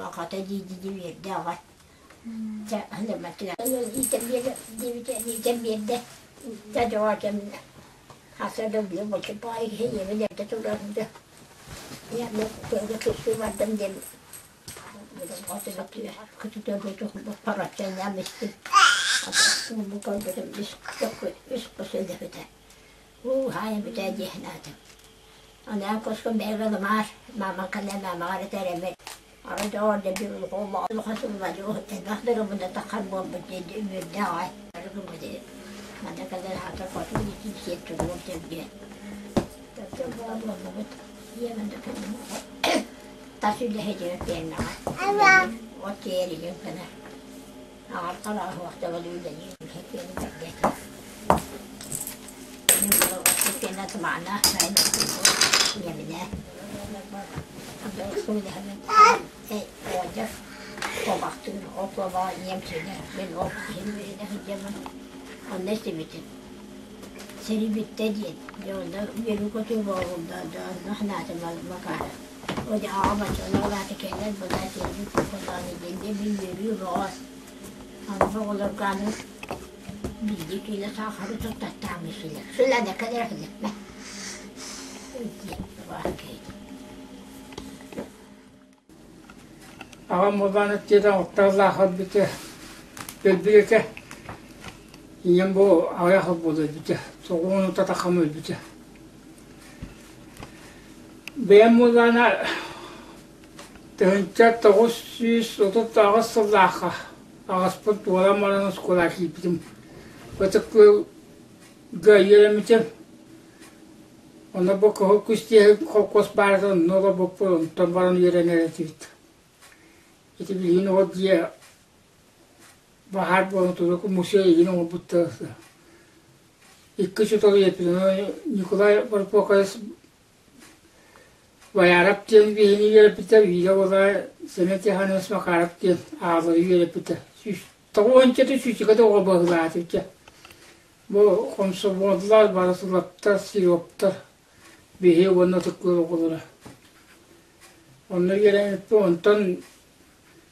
аҕата дии-дии үөрдэ аҕай. Дьэ иитэн биэрдэ диэбитэ иитэн биэрдэ. Дьэ дьоҕо кэмнэ хаса да быйыл бочупаай киһи ийэбин эрдэ турарда. Ийэм тыага тустуу бардым диэн Үс Уу, хаайа бүтээ диэһин аатым. Анаан коско бэйэ ылымаар, маамаҥ кэлэн маамаҕар этэр эмит. Арай доҕор дьэ улахан сыллары элбэх да гыммыта таххар буолбут диэн үөрдэ аҕай. Ары гыммыт манна кэлэн аата хоту итин сиэн туруом сэргэ. Тахсан буола буоллубут. Ийэм да кэлин тас үлэһитигэр пиэрмэҕэ. От тиэйэр игин гынар. Аҕар хараҕа үлэлиир үлэһит бэрдэ Сэрии бүттэ диэн, дьэ онно үөрүү-көтүү буолла, онно санаатым Макара. О дьэ аҕам оччоҕуна улаата кэллэр, былаа сиэрбит куһаҕаны диэн дьэ мин үөрүү бөҕө. Аны оҕолорго аны биирдии киилэ саахары туттаттааммын силэр. Сылана кэлэр кэлэрбэ. Аҕам Мурбаан өттүгэр оттооллоох өлбүтэ, өлбүт этэ. Ийэм бу аҕыйах сыл буолла өлбүтэ, тоҕуон утатаххам өлбүтэ. Бэйэм буоллаҕына 1938 сыллаахха аҕаспын туолан баран оскуолаҕа киирбитим. Ытык Күөлгэ үөрэммитим. Онно бу Кыһыл Күс диэки холкуос баара онно олорбуппут, онтон баран үөрэнэр этибит. Ити билигин ол дьиэ баһаар буолан туруку музей игин оҥорбуттар. Икки учуутал үөрэппит. Николай Барпоков Байаарап диэн биһини үөрэппитэ, биирэ уола Семен Тихонович Макаров диэн аҕалары үөрэппитэ. Тоҕуһунчата сүүсүкэтэ оҕо быһыылаатычча. Бу хомсомуоллар, барысылаптар, сироптар биһи уонна ытыктыыр оҕолоро. Онно үөрэммиппит, онтон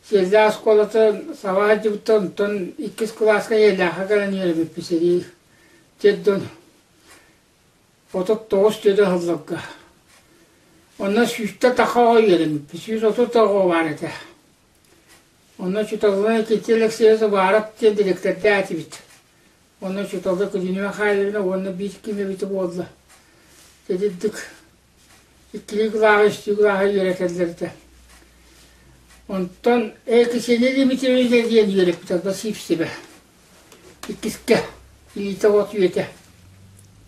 Сиэллээх оскуолатын саба сылдьыбыттар, онтон иккис кылааска Иэлээххэ кэлэн үөрэммиппит сэрии дьон 39 дьиэдэ сылларга. Онно сүүстэ таха оҕо үөрэммиппит, 130 оҕо баар этэ. Онно учууталынан Кити Алексеевич Уваров диэн дириэктэрдээх этибит. Онно учууталга Кузьмина Михайловна уонна биир ким эбитэ буолла. Итинник иккилии кылааһы, үстүү кылааһы үөрэтэллэр этэ. Онтон Екатерина Дмитриевна диэн үөрэппит алба Сивцева. Иккискэ илиитэ от үйэтэ.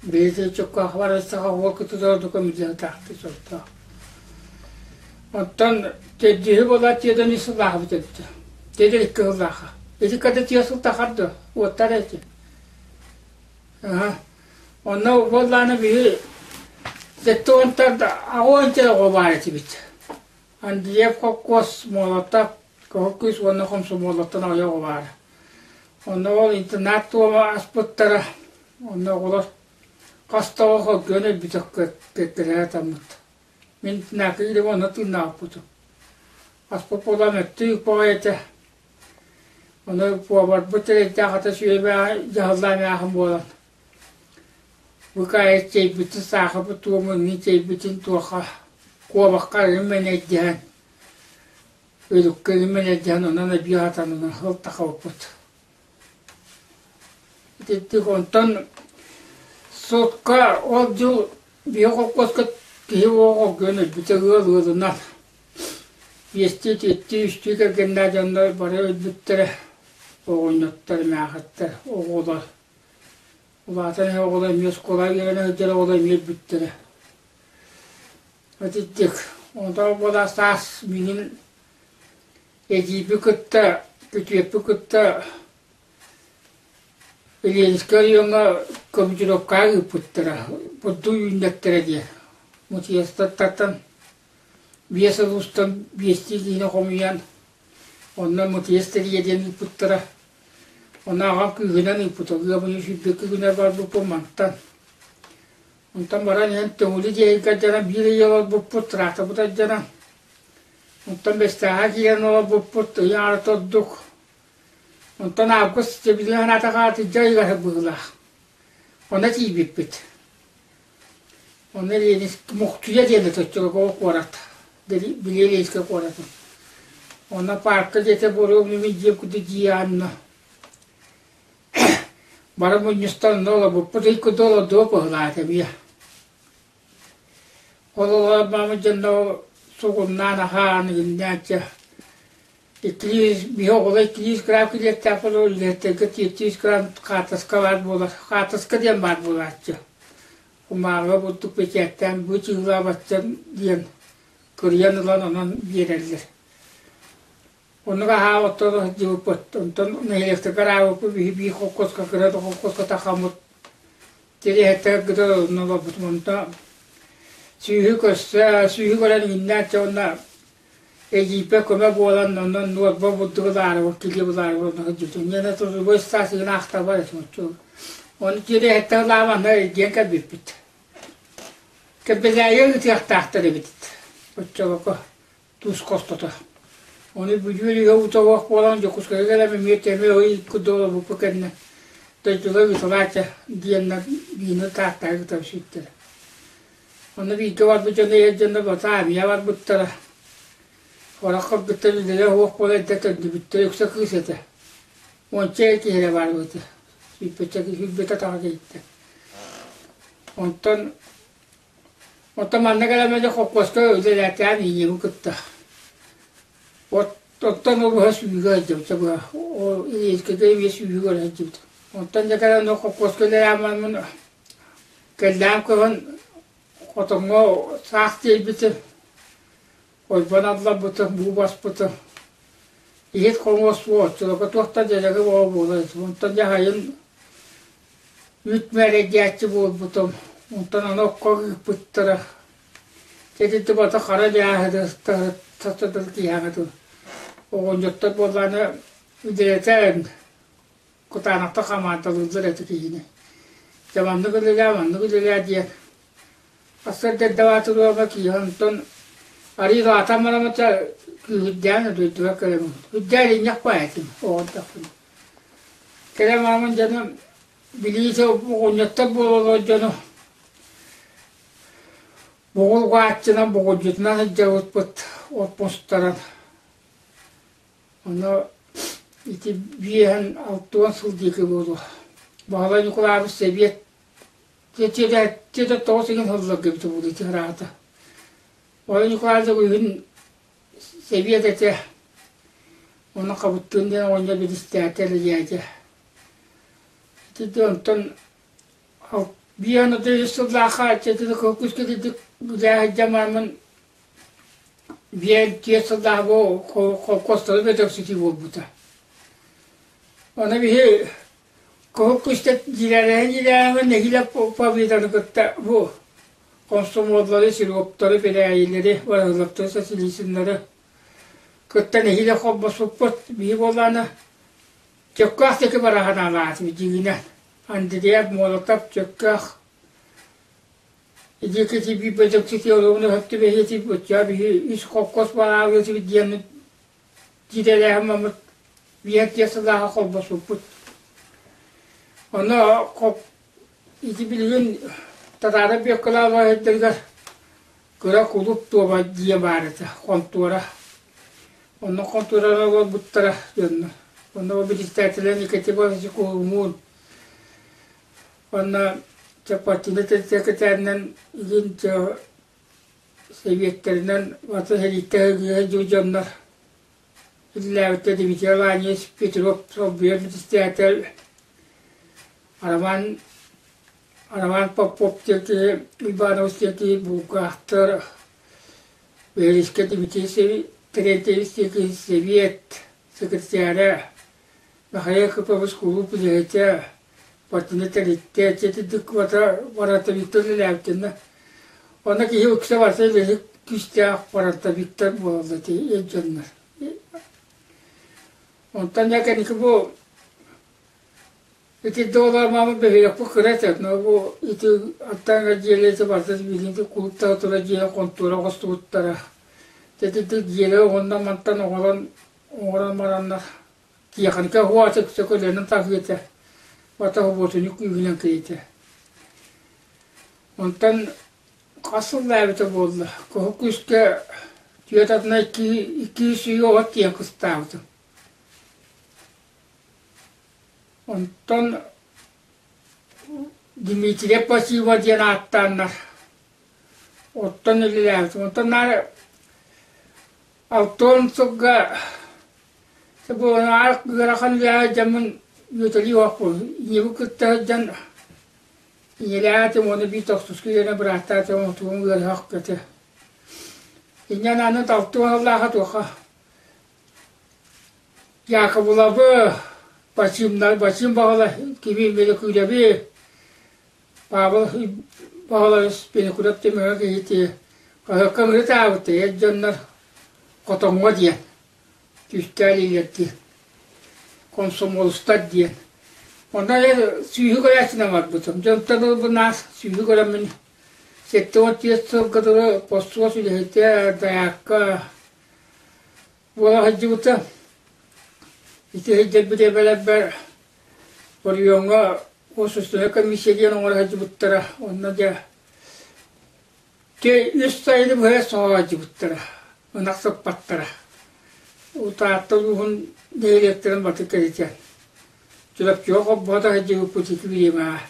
Бэйэтэ чоккоох барыстаха уол кытыдара документаахты сортоох. Оттон төрдүһү буолаат тиэдэн үс сыллаахыбыт эбитэ. Тиэдэн икки сыллаахха. Ити ката тиэ сыл тахар дуо? Уоттар эти. Аха. Онно буоллаана биһи сэттэ уонтан аҕа оҕо баар этибит. Андреев холкуос Молотов, Кыһыл Кыыс уонна Хомсомуоллартан аҕыйах оҕо баара. Онно ол интернат туома аспыттара. Онно оҕолор хас да оҕо хоргуйан өлбүтэ кэккэлэһэ таммыт. Мин интернакка киирэн онно тыыннаабыппытым. Аспыт буолан өттүү баҕайы этэ. Ону поварбыт эрэйдээх ата сүөбэ дьаһаллаан эмээхин буолан Быкаайык чэйбитин, саахарбыт туомун, мин чэйбитин туохха куобахха эрин мэнэйдэһэн, өлүккэ эрин мэнэйдэһэн онон эбии аһатанынан ылтахабыппыт. Итинник онтон сутка ол дьыл биһи холкуоска киһи оҕо өлбүтэ ыал ыалынан биэстии, түөртүү, үстүү кэргэннээх дьоннор бары өлбүттэрэ, оҕонньоттор, эмээхиттэр, оҕолор Улаатан иһэр оҕолор эмиэ оскуолаҕа үөрэнэ сылдьар оҕолор эмиэ өлбүттэрэ. Итинник. Онтон буола саас миигин Эдьиийбин кытта, күтүөппүн кытта Ленскэй оройуоҥҥа командировкаҕа ыыппыттара, бурдук үүннэттэрэ диэн. Мутиестартан биэс улуустан биэстии киһини хомуйан, онно Мутиес тэрийэ диэн ыыппыттара. Ону аҕам күүһүнэн ыыппыта, ыам ыйын сүүрбэкки күнэ барбыппын мантан. Онтон баран иһэн Төҥүлү диэки дьанан биир ый олорбуппут, тракторбыт алдьанан. Онтон Бэстээххэ киирэн олорбуппут, ый аҥаарата ордук. Онтон август билигин санаатахха атырдьах ыйыгар быһыылаах. Онно тиийбиппит. Онно Ленинск Мухтуйа диэн этэ оччолорго куорат. Били Ленинскэй куоратын. Онно парка диэтэ буолуо мин дьиэм курдук дьиэ анна. Бары мунньустан онно олорбуппут ый курдук олордуга быһыылаата эмиэ. Ол олорбаммыт дьонно сугуннаан аһаан иҥиннээччи Иккилии биһи оҕолор иккилии грамм килиэптээх буолар, үлэһиттэргэ түөртүү грамм хаартыска баар буолар. Хаартыска диэн баар буолааччы. Кумааҕыга бурдук бэчээттээн бу чыылаабачча диэн кырыйан ылан онон биэрэллэр. Оннук аһаа оттон сылдьыбыппыт. Онтон нэһилиэктэргэ араабыппыт биһи биир холкуоска кыра да холкуоска тахаммыт тириэһэттэр кытта онно олорбутум. Онтон сүүһү көрсө, сүүһү көрөн иҥиннээччи уонна Эдьиийбэр көмө буолан, онон нуорба бурдук ылаарыбын, килиэп ылаарыбын онно сылдьыбытым. Миэнэ трудовой стаж игин аахтарбат этим оччо. Ону тириэһэттэн ылаам анна эргийэн кэлбиппит. Кэбэлээйи ыытыахтаахтар эбит оччолорго туус хостото. Ону Бүлүү өрүһэ уута суох буолан Дьокуускайга кэлэн эмиэ тэмир ый курдук олорбуппут кэннэ дойдуга ыытылааччы диэннэр биини Тааттаҕа ыытан сүттэрэ. Онно бииргэ барбыт дьоно эр дьоно бата армия барбыттара. Орох кыргыттар үлэлэрэ суох буола эрдэ төннүбүттэрэ үксэ кыыс этэ. Уонча эр киһи эрэ баар эбитэ. Сүүрбэччэ сүүрбэтэ таҕа киһиттэн. Онтон онтон манна кэлэн дьэ холкуоска үлэлээтээн ийэбин кытта. От оттон ол быһа сүүргэ сылдьыбыта быһа. Ол Ильинскэйгэ эмиэ сүүргэ сылдьыбыт. Онтон дьэ кэлэн холкуоска үлэлээн бараммын Кэллээн кыһын хотоҥҥо саах тиэйбитим, ойбон алларбытым, уу баспытым. Иһит хомуос суох, оччолорго туох да дьэрэгэ бөҕө буолар этим. Онтон дьэ сайын үүт мээрэйдээччи буолбутум. Онтон аны окко ыыппыттара. Дьэ ити бата хара дьааһыны сататар киһиэхэ дылы. Оҕонньоттор буоллаҕына үлэлэтэн Кытаанахтык хамаандалыыллар этэ киһини. Дьэ маннык үлэлээ, маннык үлэлээ диэн. Сарсыарда эрдэ баатырыаҕа киһи онтон арыый улаатан бараммыта күүһүрдээн дойдуга кэлэбин. Үрдээн инньэх баа этим оҕордохпуна. Кэлэн бараммын дьону билиитэ оҕонньоттор буолаллар дьону бугулгааччынан бугулдьутунан сылдьабыппыт отпустаран Ону ити биэһэн 60 сыл диэки буолуо. Баһылай Ньукулаабыс сэбиэт тиэтэ тоҕус ыйын сылларга эбитэ буолуо ити ыраата. Баһылай Ньукулаабыс үһүн сэбиэт этэ. Ону Хабыттыын диэн оҕонньор биристээтэ дьээдьэ. Ити онтон биэһэн 33 сыллаахха чэтини күүскэ кирдик үлээ сылдьан бараммын Биир түөрт сыллаах бу холкуостары бөдөксүтүү буолбута. Ону биһи куһук күстэ дьиэлээһин нэһиилэ победаны кытта бу комсомоллары, сироптары, бирээйилэри, барыллаптары, социализмнары кытта нэһиилэ холбоспуппут. Биһи буоллаана Чөккөөх диэки бара санаалаатыбыт дьиҥинэн. Андреев, Молотов, Чөккөөх Ити киһи бөдөксүтү олоҕун өһөттүбэһиэти буччаа биһи үс холкуос бараалыытыбыт диэн дьиэлээһин маммыт биир тиэ сылааһа холбосуппут. Ону ити билигин Татаара Бүөккэлээх өйдөрүгэр кыра кулууп туоба дьиэ баар этэ, хонтуора. Онно хонтуорага олорбуттара дьонно. Онно председателэ Никита Иванович Кулумуун Уонна Чаппатина сэкирэтээринэн илин сэбиэттэринэн атын сэрииттэ сылдьыһа дьоннор үлэлээбиттэр Дмитрий Иванович Петров солбуйар председатель Роман Роман Попов диэн киһи Уйбаанабыс диэн киһи булгаахтар Бэһилискэ Дмитрий Терентьевич Сэбиэт секретаря Михаил Кыпович кулууп үлэһитэ, партийнай тэрилтэ итинник баратовиктар үлэлээбиттэринэ онно киһи үксэ барыта үлэһит күүстээх баратовиктар буолаллар ити эр дьоннор. Онтон дьэ кэнники бу ити доллар маама бөһүөлэкпит кыра этэ, но бу ити аттааҥҥа дьиэлэри барыта билигин кулууптара тура дьиэ хонтуора оҥостубуттара. Ити дьиэлэри уонна мантан оҥорон оҥорон бараннар Тиэхиникэ уота сөкөлөнөн таһыыта, батаһобуотунньук күүһүнэн киирдэ. Онтон хас сыллаабыта буолла, куһу күүскэ түөрт атына икки сүүһү от тиийэн кыстаабытым. Онтон Дмитрий Пасива диэн ааттааннар оттон үлэлээбитим. Онтон наар Алтан сылга Бу ыарахан үлэҕэ дьоммун үөтэлии оһохпун. Ийэбин кытта сылдьан ийэлээтим уонна биир тохсуска үөрэнэ бырааттаатым отугум ыарыһах этэ. Инньэ аны талтыы сыллааха туохха Якобулабы, Бачыымнар, Бачыым баҕала кими Мөлөкүүлэби, Павел Павлович Винокуров түмэҕэ киһити хаһыакка ыҥырытаабыт эр дьоннор хотоҥҥо диэн Түстээн илиэрдии комсомолустар диэн. Онно сүүһү көрөөччүнэн барбытым. Дьонтон ылбынаас сүүһү көрөммүн 74 сылга дылы постуос үлэһитэ, дайаакка буола сылдьыбыта. Ити сылдьарбыт эбэлэрбэр оройуоҥҥа государственнай комиссия диэн оҥоро сылдьыбыттара. Онно дьэ Дьэ үс сайыны быһа соһоодьубуттара, ынах сыппаттара. Таатта улууһун нэһилиэктэрин баты кэритэ. Чурапчыга холбоото сылдьыбыппыт ити бириэмэҕэ.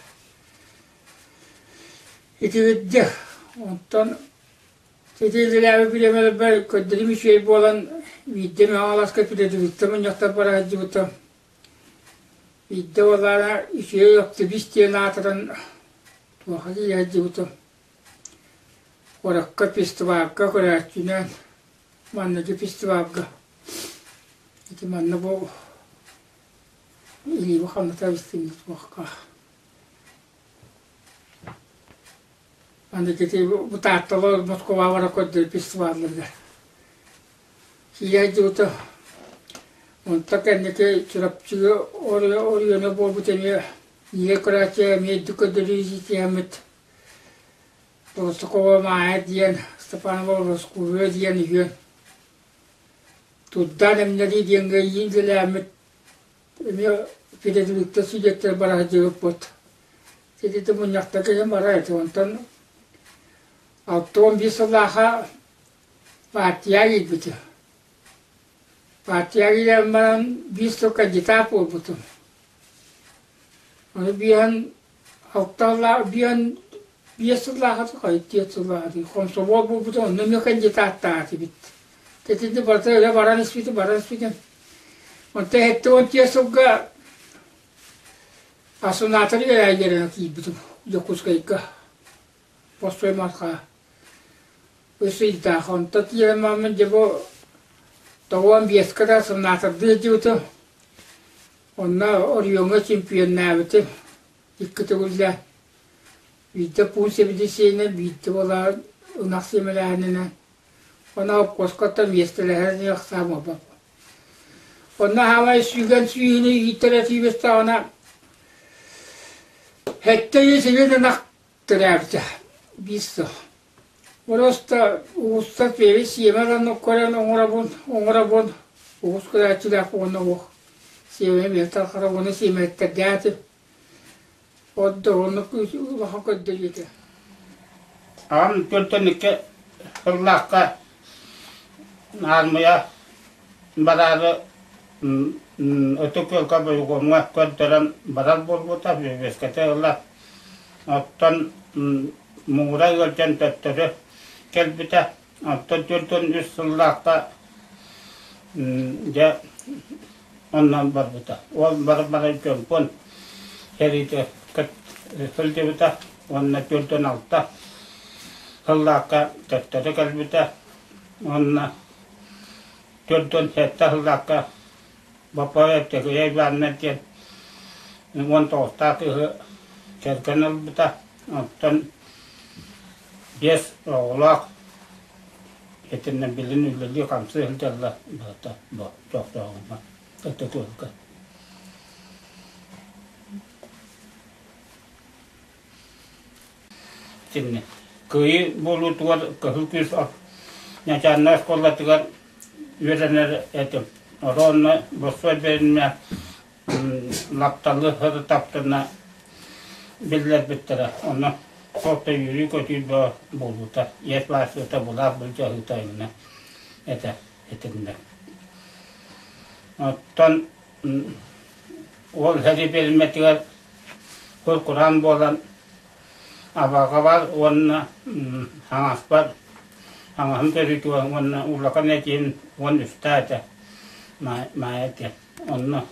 Итибирдэ. Онтон ити үлэлээбит бириэмэлэрбэр көрдөрүүм үчүгэй буолан биирдэ Мэҥэ педагогиктар мунньахтар бара сылдьыбытым. Биирдэ буоллаҕына үчүгэй оптимист диэн аатыран туохха киирэ сылдьыбытым. Куоракка фестивалга көрөөччүнэн манныгы фестивалга ити манна бу илиибин хамната истим туохха Аны ити бу Таатталар Москваҕа бара көрдөрөр фестивалларыгар киирээдьибитэ. Онтон кэнники Чурапчыга оройуона буолбут эмиэ ийэ көрөөччү эмиэ үрдүк көрдөрүү ситиһэммит Толстокова Маайа диэн, Степанова Ороскуруо диэн үһүөн Турдаан эмнэрии диэҥҥэ иин үлэлээммит эмиэ педагогиктар сүдүөттэр бара сылдьыбыппыт. Ити мунньахта киһим барар этэ. Онтон 61 сыллаахха партия киирбитим. Партия киирэн баран биир сыл кандидат буолбутум. Ону биэһэн алталаах биэһэн биэс сыллаахыт хайдыат сыллаахыт хомсомуол буолбута онно эмиэ кандидаттаатыбыт. Итинни барыта өрө баран испитим, баран испитим. Онтон 74 сылга Асунатор үөрэнэ киирбитим Дьокуускайга. Постой Марха. Үс ыйдаах. Онтон тиийэн бараммын дьэ бу тоҕуон биэскэ да асунатордыы сылдьыбытым. Онно оройуоҥҥа чемпионнаабытым икки төгүллээн. Биирдэ пуун сэбиэдиссэйинэн, биирдэ буолаан ынах сиэмэлээһининэн. Онно обкуоскаттан миэстэлэһэр ахсаан буолбаппын. Онно хаамай сүүгэн сүүһүнү ииттэрэ тиийбэтэҕинэ сэттэ ый сибин ынах төрөөбүтэ биир сыл. Просто уустан пиэри сиэмэ ылан көрөн оҥоробун, оҥоробун. Уус көрөөччүлээх уонна уох сиэмэ эмиэ тархара уонна сиэмэттэрдээтим. Отдо оннук улахан көрдөрүүтэ. Аҕам көртөн икки сыллаахха аармыйа бараары Ытык Күөлгэ бойугуоҥҥа көрдөрөн барар буолбута, үөскэтэ ыла. Оттон муҥура ыалдьан төттөрү кэлбитэ. Оттон 43 сыллаахха дьэ онно барбыта. Ол баран дьоммун сэриигэ сылдьыбыта уонна 46 сыллаахха төттөрү кэлбитэ. Уонна 47 сыллаахха Боппой Өктөкүйэ Ивановна диэн 19-таах кыыһы кэргэн ылбыта. Оттон биэс оҕолоох итиннэ билин үлэлии-хамсыы сылдьаллар быһата бу тохтооҕума Өктөкүөлгэ. Итиннэ Кыайыы буолуутугар Кыһыл Күүс начальнай оскуолатыгар үөрэнэр этим. Оронно босхо бэриннэ лапталы сырытаптына биллэрбиттэрэ. Онно туох да үөрүү-көтүү бөҕө буолбута. Иэс баасыта былаах былдьаһыыта иннэ этэ итиннэ. Оттон ол сэрии биэримэтигэр кур-кураан буолан абаҕабар уонна хаҥаспар хаҥаһым төрүүтүгэр уонна улахан этиим 13 этэ Маайа этэ онно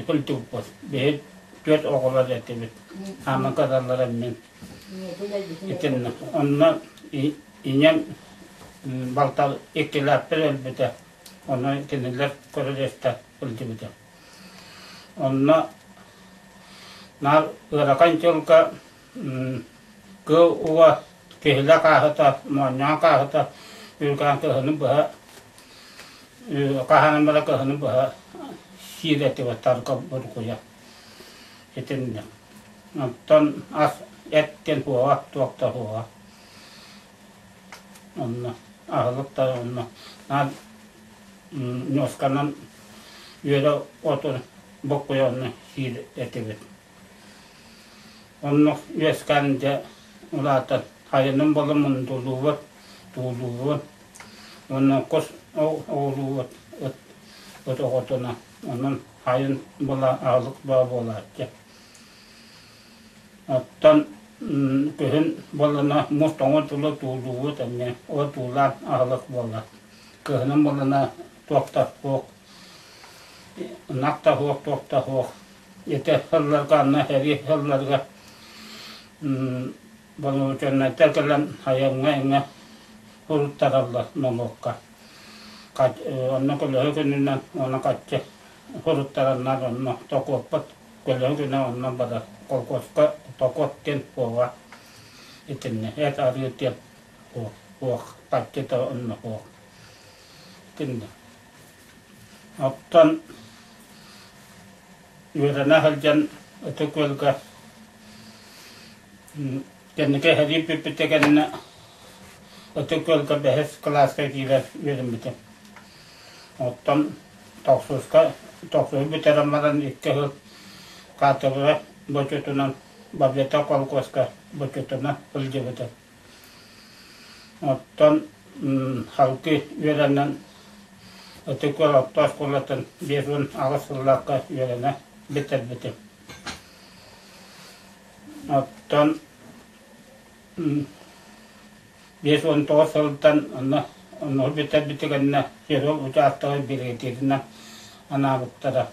көлтүкпут биһи түөрт оҕолор этибит хаама кыталлара мин итиннэ онно ийэм балта иккилээхпэр өлбүтэ онно кинилэр көрө-истэ сылдьыбыта Онно наар ыарахан дьылга кыыл уга киһилэ хааһыта, моонньоон хааһыта үргээн кыһыны быһа хаһаанан бара кыһыны быһа сиир этибит тарга бургуйа итиннэ. Оттон ас эт диэн суоҕа, туох да суоҕа. Онно аһылык да онно наар ньуосканан үөрэ отун боккуйа сиир этибит. Оннук үөскээн дьэ улаатан хайыным буола мундулуубут, туулуубут уонна кус оҕолуубут ыт ыт оҕотуна онон хайын буола аһылык бөҕө буолааччы. Оттон күһүн буоллана муус тоҥон тула туулуубут эмиэ ол туулаан аһылык буолар. Кыһынын буоллана туох да суох, ынах да суох, туох да суох. Ити сылларга анна сэрии сылларыгар боломуочунайдар кэлэн айаҥҥа иҥэ суруттараллар нолуокка. Онно көлөһө күнүнэн уонна хаччы суруттараннар онно токуоппут көлөһө күнэ онно барар. Колхозка токуот диэн суоҕа итиннэ эт арыы диэн суох, харчыта онно суох. Итиннэ. Оттон үөрэнэ сылдьан Ытык Күөлгэ кэнники сэрии бүппүтэ кэннэ Ытык Күөлгэ бэһис кылааска киирэн үөрэммитим. Оттон тохсуска тохсуһу бүтэрэн баран икки сыл кафедра бочуотунан Победа колхозка бочуотунан сылдьыбытым. Оттон халкы үөрэнэн Ытык Күөл орто оскуолатын 58 сыллаахха үөрэнэ бүтэрбитим. Оттон 59 сылтан онно онно бүтэрбитэ кэннэ Серов учаастагы биригэдьииринэн анаабыттара.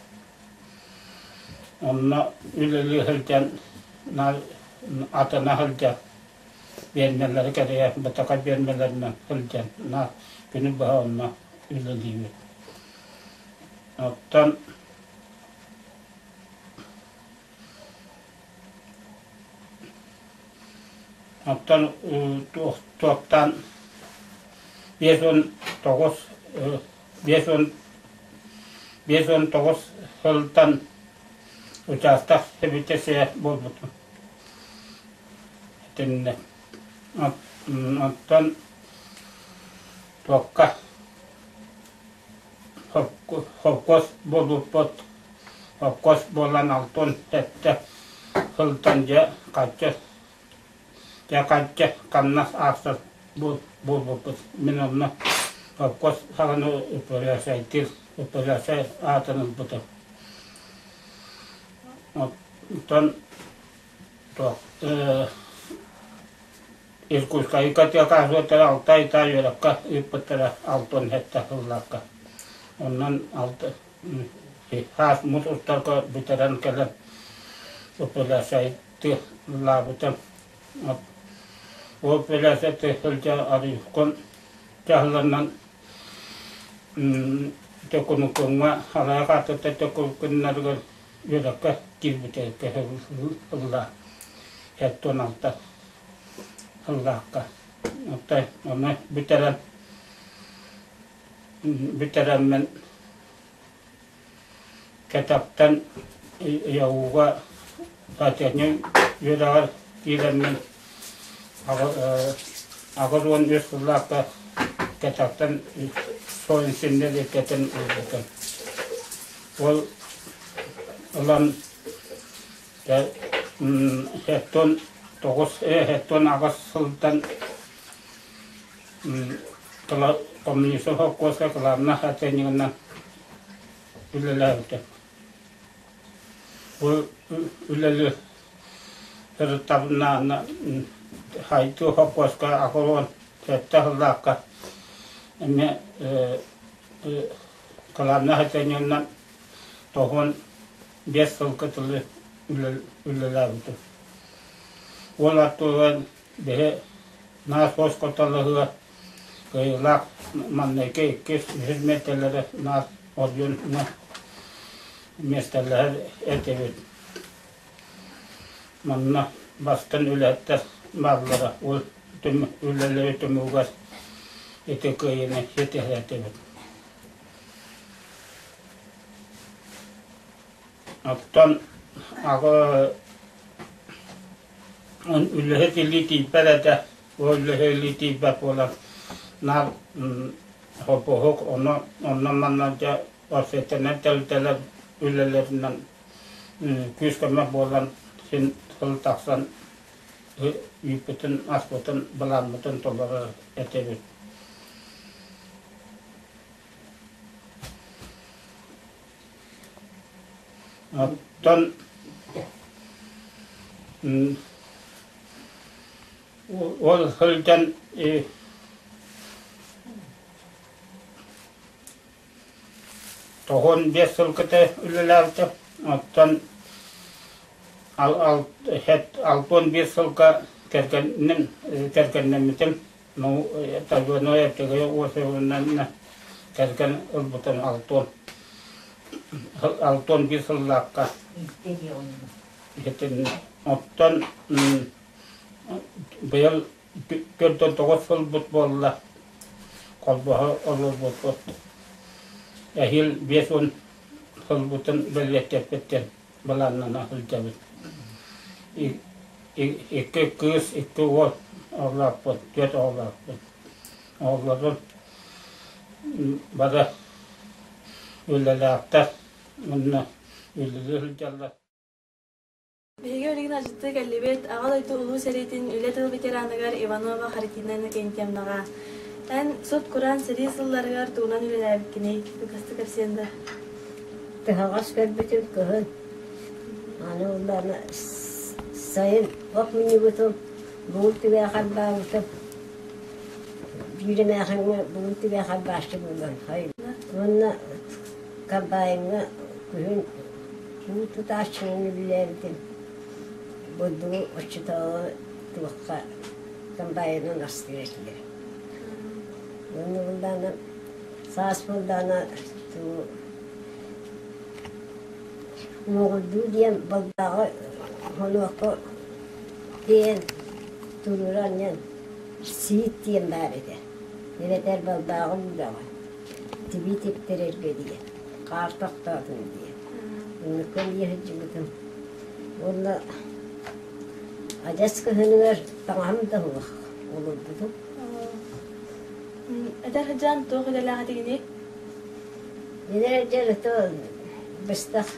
Онно үлэлии сылдьан атына сылдьар биэрмэлэри кэрийэ бытака биэрмэлэринэн сылдьан наар күнү быһа онно үлэлиибит. Оттон оттон туохтаан 59 59 сылтан учаастак сэбиэдиссэйэ буолбутум. Итиннэ оттон туохха холкуос буолбуппут холкуос буолан 67 сылтан дьэ хаччы дьэ хаччы хамнас аахсар буолбуппут. Мин онно холкуос саҕана үпүрээсэйдиир үпүрээсэй аатын ылбытым. Оттон туох Иркутскайга тыакаһыаттара алта ыйдаах үөрэххэ ыыппыттара 67 сыллаахха. Онон алта хаас мус устарга бүтэрэн кэлэн үпүлээсэйти лаабытым. Ол үпүлээсэйти сылдьа арыйкон дьаһалларынан. Төкүнүкүҥҥэ Халайа хаатыта төкүнүкүннарыгар үөрэххэ киирбитэ ылла 76 сыллаахха. Оттон ону бүтэрэн бүтэрэммин кэтэхтэн ЯУга Татьяна үөрэҕэр киирэммин 83 сыллаахха кэтэхтэн соинсиннэр иккэтин ылбытым. Ол ылан 79 78 сылтан Коммунистов холкуоска кылаабынай оценнигынан үлэлээбитим. Бу үлэли сырыттабына Хайдыы холкуоска 87 сыллаахха эмиэ кылаабынай оценнигынан 95 сылга тылы үлэлээбитим. Ол аттыгар Бэһи наар хос хоталаһыа кыайыылаах маҥнайгы иккис, үһүс миэстэлэри наар ордьуонна миэстэлэһэр этибит. Манна бастан үлэһиттэр бааллара, ол үлэлэри түмүгэр ити кыайыыны ситиһэр этибит. Оттон аҕа Үлэһит илии тиийбэт этэ, ол үлэһит илии тиийбэт буолан наар хоппоһук ону онно-манна дьэ общественнай тэрилтэлэр үлэлэринэн күүс-көмө буолан син сыл тахсан үүппүтүн, аспытын, былааммытын толорор этибит. Оттон ол сылдьан 95 сылгыта үлэлээбитим. Оттон 65 сылга кэргэнним, кэргэннэммитим. Ну, Тойоной Эртэгэй Осиповна кэргэн ылбытым алтон 61 сыллаахха. Оттон быйыл 49 сылбыт буолла холбоһо олорбуппут. Эһиил 50 сылбытын бэлиэтэппиттэн былааннана сылдьабыт. Икки кыыс, икки уол оҕолоохпут, түөрт оҕолоохпут. Оҕолорум бары үлэлээхтэр уонна үлэлии сылдьаллар. Биһиги билигин алдьаттыы кэллибит Аҕа дойду Улуу сэриитин үлэ тыл ветераныгар Иванова Харитина Иннокентьевнаҕа. Эн сут-кураан сэрии сылларыгар тугунан үлэлээбиккиний? Кылгастык кэпсиэн да. Тыһаҕас көрбүтүм кыһын. Аны улаана сайын от мунньубутум, бугул түгэҕэ харбаабытым. Биир эмээхиҥҥэ бугул түгэҕэ харбааччы буолан Уонна комбайҥҥа күһүн уу тутааччынан үлэлээбитим. Бурдугу оччотооҕу туохха комбайнынан астыыр этилэр. Уонна буллаҕына саас буоллаҕына тугу Муоҕурдуу диэн балбааҕы хонуохха диэн туруора анньан сиит диэн баар этэ. Эбэтэр балбааҕы уураҕын, тибии типтэрэргэ диэн, хаар тохтоотун диэн. Оннукка эмиэ сылдьыбытым. Уонна адьас кыһыныгар таҥаһым да суох олорбутум. Эдэр сылдьан туох идэлээх этигиний? Эдэр дьарыктан быстах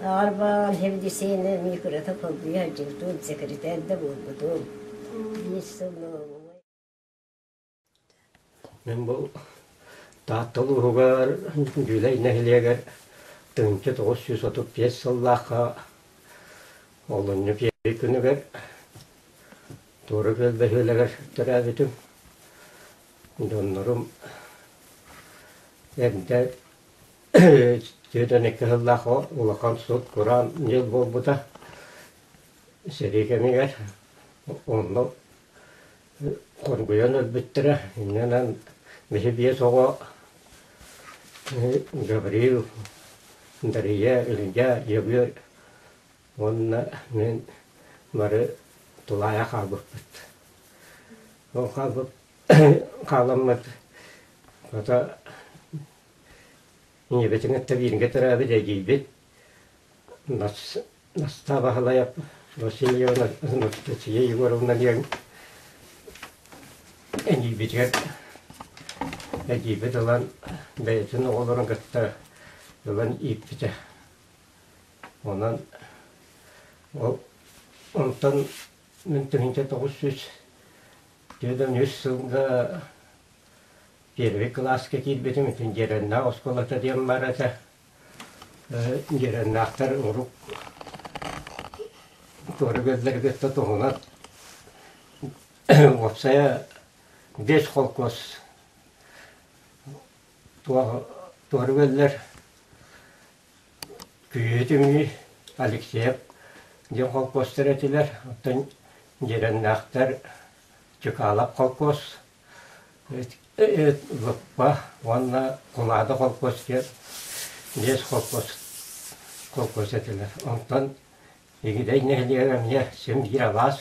аҕарбаан хэбдисиэнэ микрота холбуйа сылдьыбытым, секретарь да буолбутум. Биир сыл Мин бу Таатта улууһугар Дьүлэй нэһилиэгэр 1935 сыллаахха олунньу первый күнүгэр Туора Күөл бөһүөлэгэр төрөөбүтүм. Дьоннорум эрдэ 42 сыллаах улахан сут-кураан дьыл буолбута. Сэрии кэмигэр онно хоргуйан өлбүттэрэ. Инньэ гынан биһи биэс оҕо. Гаврил, Дария, Илья, Егор уонна мин бары тулаайах хаалбыппыт. Ол хаалбыт хааламмыт хата ийэбитин кытта бииргэ төрөөбүт эдьиийбит Настаа Баһылайап Васильевна Анастасия Егоровна диэн эдьиийбитигэр эдьиийбит ылан бэйэтин оҕолорун кытта ылан ииппитэ. Онон ол онтон мин 1943 сылга первый кылааска киирбитим, итин Дьэрэннээх оскуолата диэн баар этэ. Дьэрэннээхтэр урук туора күөллэргэ туһунан уопсайа биэс холкуос туора күөллэр Күүһү түмүү Алексеев диэн холкуостар этилэр, оттон Дьэрэннээхтэр Чыкаалап холкуос, Лыппа уонна Кулаада холкуос диэн биэс холкуос холкуос этилэр. Онтон Игидэй нэһилиэгэр эмиэ син биир алаас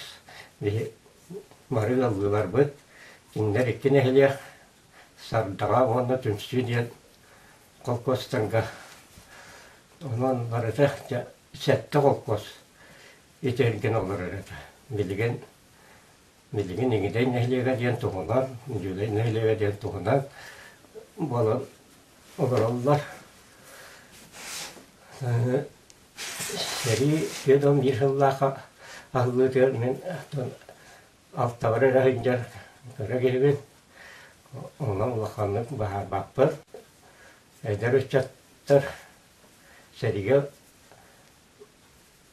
биһи бары ыаллыыларбыт, кинилэр икки нэһилиэк Сардаҕа уонна Түмсүү диэн холкуостарга. Онон барыта дьэ сэттэ холкуос итиргин олорор этэ. Билигин билигин Игидэй нэһилиэгэ диэн туһунан, Дьүлэй нэһилиэгэ диэн туһунан буолан олороллор. Сэрии 41 сыллаах аһыллыытыгар мин алтабар эрэ сылдьар кыра киһибин. Онон улаханнык баһаарбаппын. Эдэр ыччаттар сэриигэ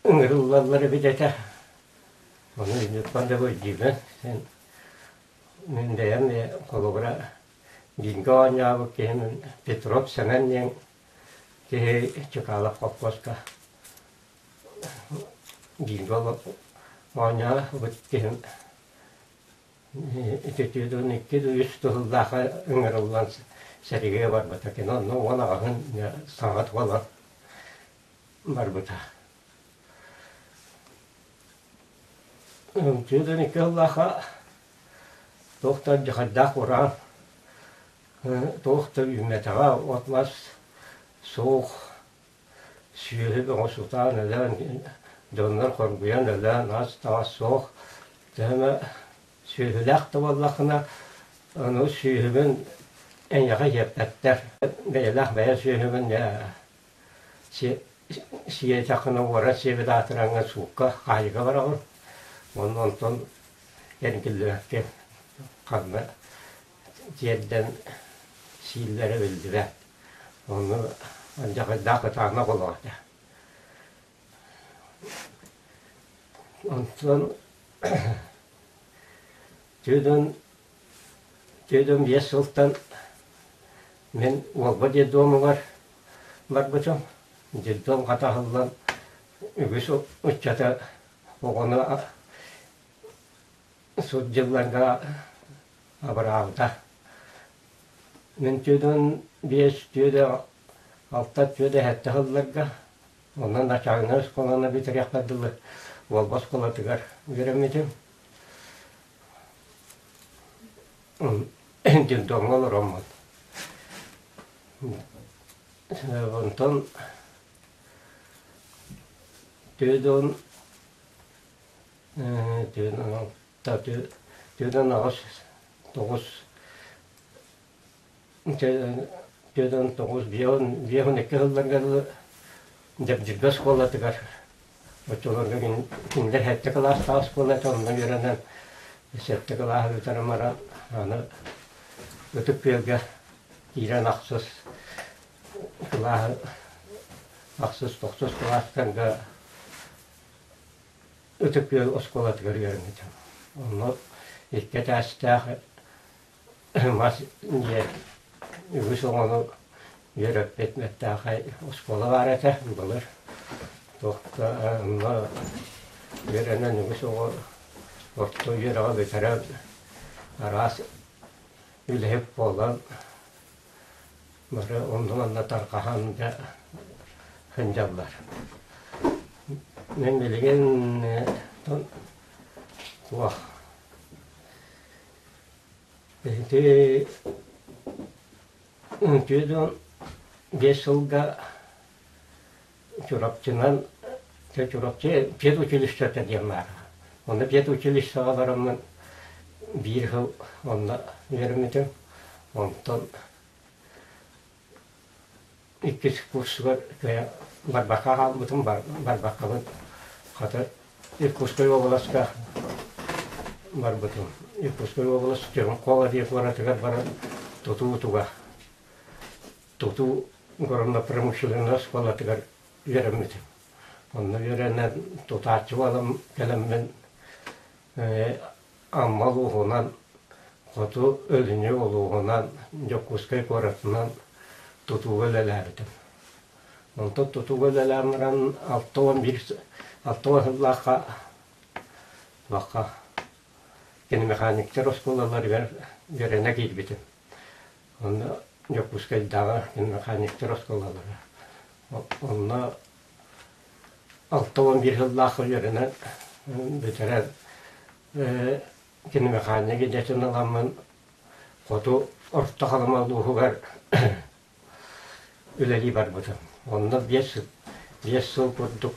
ыҥырыллаллар эбит этэ. Ону инниппэн да өйдүүбүн. Син мин бэйэм холобура бииргэ оонньообут киһим Петров Сэмэн диэн киһи Чкалов холкуоска бииргэ оонньообут киһим ити түөрт икки үс сыллаахха ыҥырыллан сэриигэ барбыта. Кини онно 18-ын саҥа туолан барбыта. 42 сыллаахха туох да дьахайдаах ураан, туох да үүммэтэҕэ, от-мас суох Сүөһү бөҕө сутаан өлөөн, дьоннор хоргуйан өлөөн, ас-таҥас суох. Төһө эмэ сүөһүлээх да буоллаххына, ону сүөһүгүн эйиэхэ иэппэттэр. Бэйэлээх бэйэ сүөһүгүн сиэтэххинэ уора сиэбит аатыраҥҥа суукка хаайыыга бараҕын. Уонна онтон эргиллибэккэ ханна тиэрдэн сииллэрэ биллибэт. Ону алдьархайдаах кытаанах олох этэ. Онтон 45 сылтан мин Уолба детдомугар барбытым. Детдом хатаһыллан үгүс ыччаты оҕону сут дьылларга абыраабыта. Мин 45, 46, 47 сылларга онон начальнай оскуоланы бүтэриэхпэр дылы Уолба оскуолатыгар үөрэммитим. Детдомҥа олороммун. Онтон 46 48 9 49 52 сылларга дылы Дьабдьырга оскуолатыгар оччолорго кинилэр сэттэ кылаастаах оскуола этэ онно үөрэнэн сэттэ кылааһы бүтэрэн баран аны Ытык Күөлгэ киирэн ахсыс кылааһы ахсыс тохсус кылаастарга Ытык Күөл оскуолатыгар үөрэммитим. Онно икки этээстээх мас дьиэ үгүс оҕону үөрэппит бэртээхэй оскуола баар этэ былыр. Туох да онно үөрэнэн үгүс оҕо орто үөрэҕи бүтэрэн араас үлэһит буолан. Бары онно-манна тарҕаһан дьэ сылдьаллар. Мин билигин туох ити 45 сылга Чурапчынан Чурапчы педучилищета диэн баара. Онно педучилищеҕа бараммын биир сыл онно үөрэммитим. Онтон иккис курсугар кыайан барбакка хаалбытым, барбаккабын хата Иркутскай уобаласка барбытым. Иркутскай уобалас Чернкова диэн куоратыгар баран тутуу-туга тутуу горнопромышленнай оскуолатыгар үөрэммитим. Онно үөрэнэн тутааччы буолан кэлэммин Амма улууһунан, Хоту Өлүнү улууһунан, Дьокуускай куоратынан тутууга үлэлээбитим. Онтон тутууга үлэлээн баран 61 60 сыллаахха бакка киномеханиктар оскуолаларыгар үөрэнэ киирбитим. Онно Дьокуускайдааҕы механиктар оскуолалара. Онно 61 сыллаах үөрэнэн бүтэрэн киномеханик идэтин ыламмын хоту Орто Халыма улууһугар үлэлии барбытым. Онно 5 сыл курдук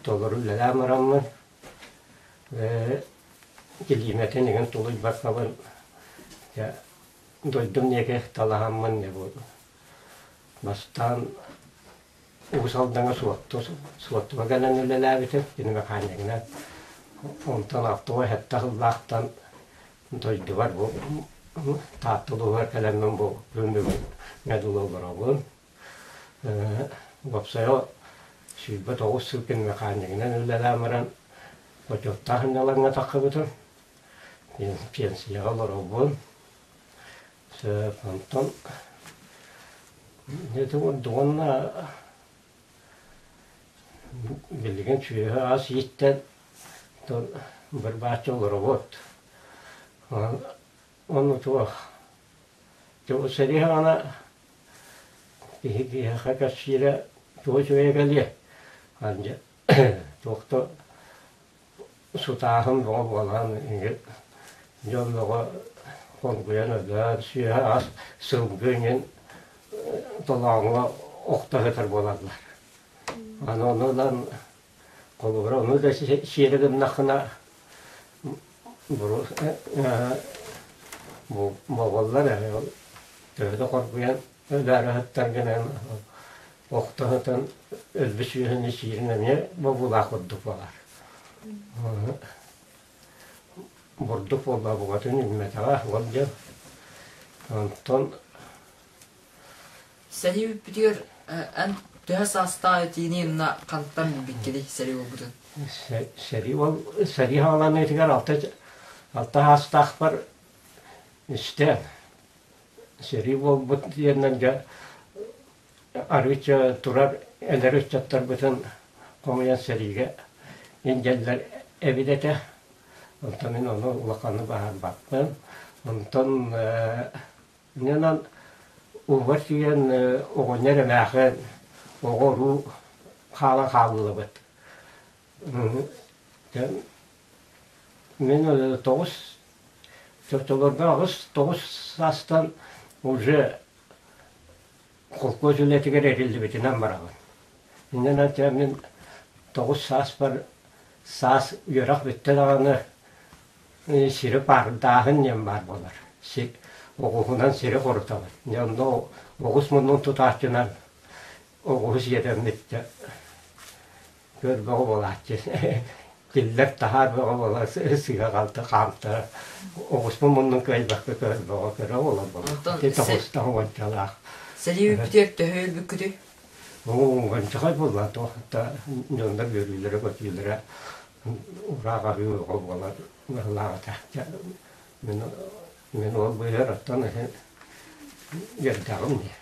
толору үлэлээн бараммын Килиимэтин игин тулуйбаккабын дьэ дойдум диэки талаһаммын дьэ бу бастаан Уус Алдаҥа Суотту Суоттуга кэлэн үлэлээбитим кини механикынан онтон 67 сыллаахтан дойдубар бу Таатта улууһугар кэлэммин бу күн бүгүн дылы олоробун Уопсайа 29 сыл механикынан үлэлээн баран бочуоттаах сынньалаҥҥа таххыбытым. Пенсияҕа олоробун. Сөп, онтон ити курдук уонна билигин сүөһү ас ииттэн быр-бааччы олоробут. Ону туох Сэрии саҕана киһи киһиэхэ кэпсиирэ тугу үчүгэйэ кэлиэ. Дьэ туох да сутааһын бөҕө буолан дьон бөҕө хоргуйан өлөн, сүөһү-ас, сылгы иҥин толооҥҥо охто сытар буолаллар. Аны ону ылан холобура ону да сиэри гыннаххына Моҕоллор төһө да хоргуйан өлөөрү сыттаргынан охто сытан өлбүт сүөһүнү сиирин эмиэ бобуулаах курдук буолар. Бурдук буолла букатын үүммэтэҕэ ол дьон. Онтон Сэрии бүппүтүгэр эн төһө саастаах этиини инна хантан билбиккиний сэрии буолбутун? Сэрии ол сэрии хааланыытыгар алта алта саастаахпар истэн сэрии буолбут диэннэн дьэ арыычча турар эдэр ыччаттарбытын хомуйан сэриигэ илдьэллэр эбит этэ. Онтон мин ону улаханнык баһаарбаппын. Онтон Инньэ ууга тиийэн оҕонньор эмээхсин оҕо-уруу хаалан хааллыбыт. Мин тоҕус чочолорго аҕыс тоҕус саастан уже холкуос үлэтигэр эриллибитинэн барабын. Инньэ мин тоҕус сааспар саас үөрэх бүттэ даҕаны Сири паардааһын диэн баар буолар. Сир оҕуһунан сири хорутабыт. Дьэ онно оҕус муннун тутааччынан оҕуһу сиэтэммит дьэ көр бөҕө буолааччы. Киллэр таһаар бөҕө буолар сыыһа-халты хаамтара. Оҕуспун муннун кыайбакка көр бөҕө көрө олорбут. Онтон Ити тоҕустах уончалаах. сэрии бүппүтүгэр төһө өлбүккүтүй? Уончаҕай буолла туох да дьоннор үөрүүлэрэ-көтүүлэрэ Ураах аһыы оҕо буолан быһылаабата. Мин, мин ол быыһар оттон үөрдэҕим дии.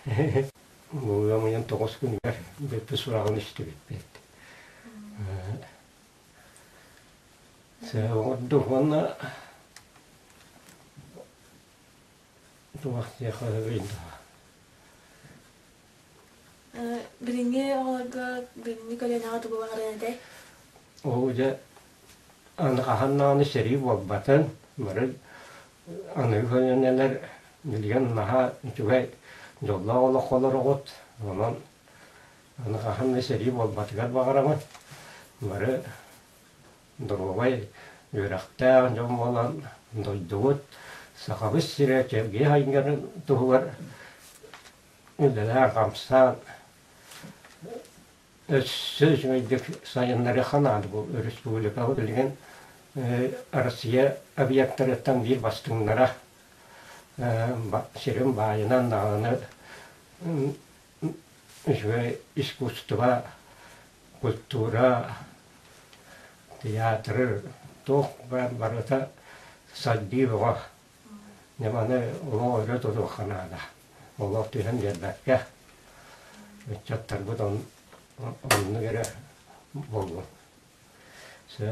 Ыам ыйын тоҕус күнүгэр бүппүт сураҕын истибиппит. Ордук уонна туох диэххэ сөбүй даа. Билиҥҥи оҕолорго билиҥҥи көлүөнэҕэ тугу баҕарыан этэй? Ол дьэ аны хаһан даҕаны сэрии буолбатын, бары аныгы көлүөнэлэр билигин наһаа үчүгэй дьоллоох олоххо олороҕут, онон аны хаһан да сэрии буолбатыгар баҕарабын. Бары доруобай, үөрэхтээх дьон буолан дойдубут, Сахабыт сирэ чэлгийэ айгарын туһугар үлэлээн-хамсаан өссө үчүгэйдик сайыннарыахха наада бу республикабыт билигин Россия объектарыттан биир бастыҥнара сирин баайынан даҕаны үчүгэй искусство, культура, театр туох баар барыта сайдыы бөҕө. Дьэ маны олох өрө тутуохха наада. Олох түһэн биэрбэккэ ыччаттарбыт оннук эрэ буоллун.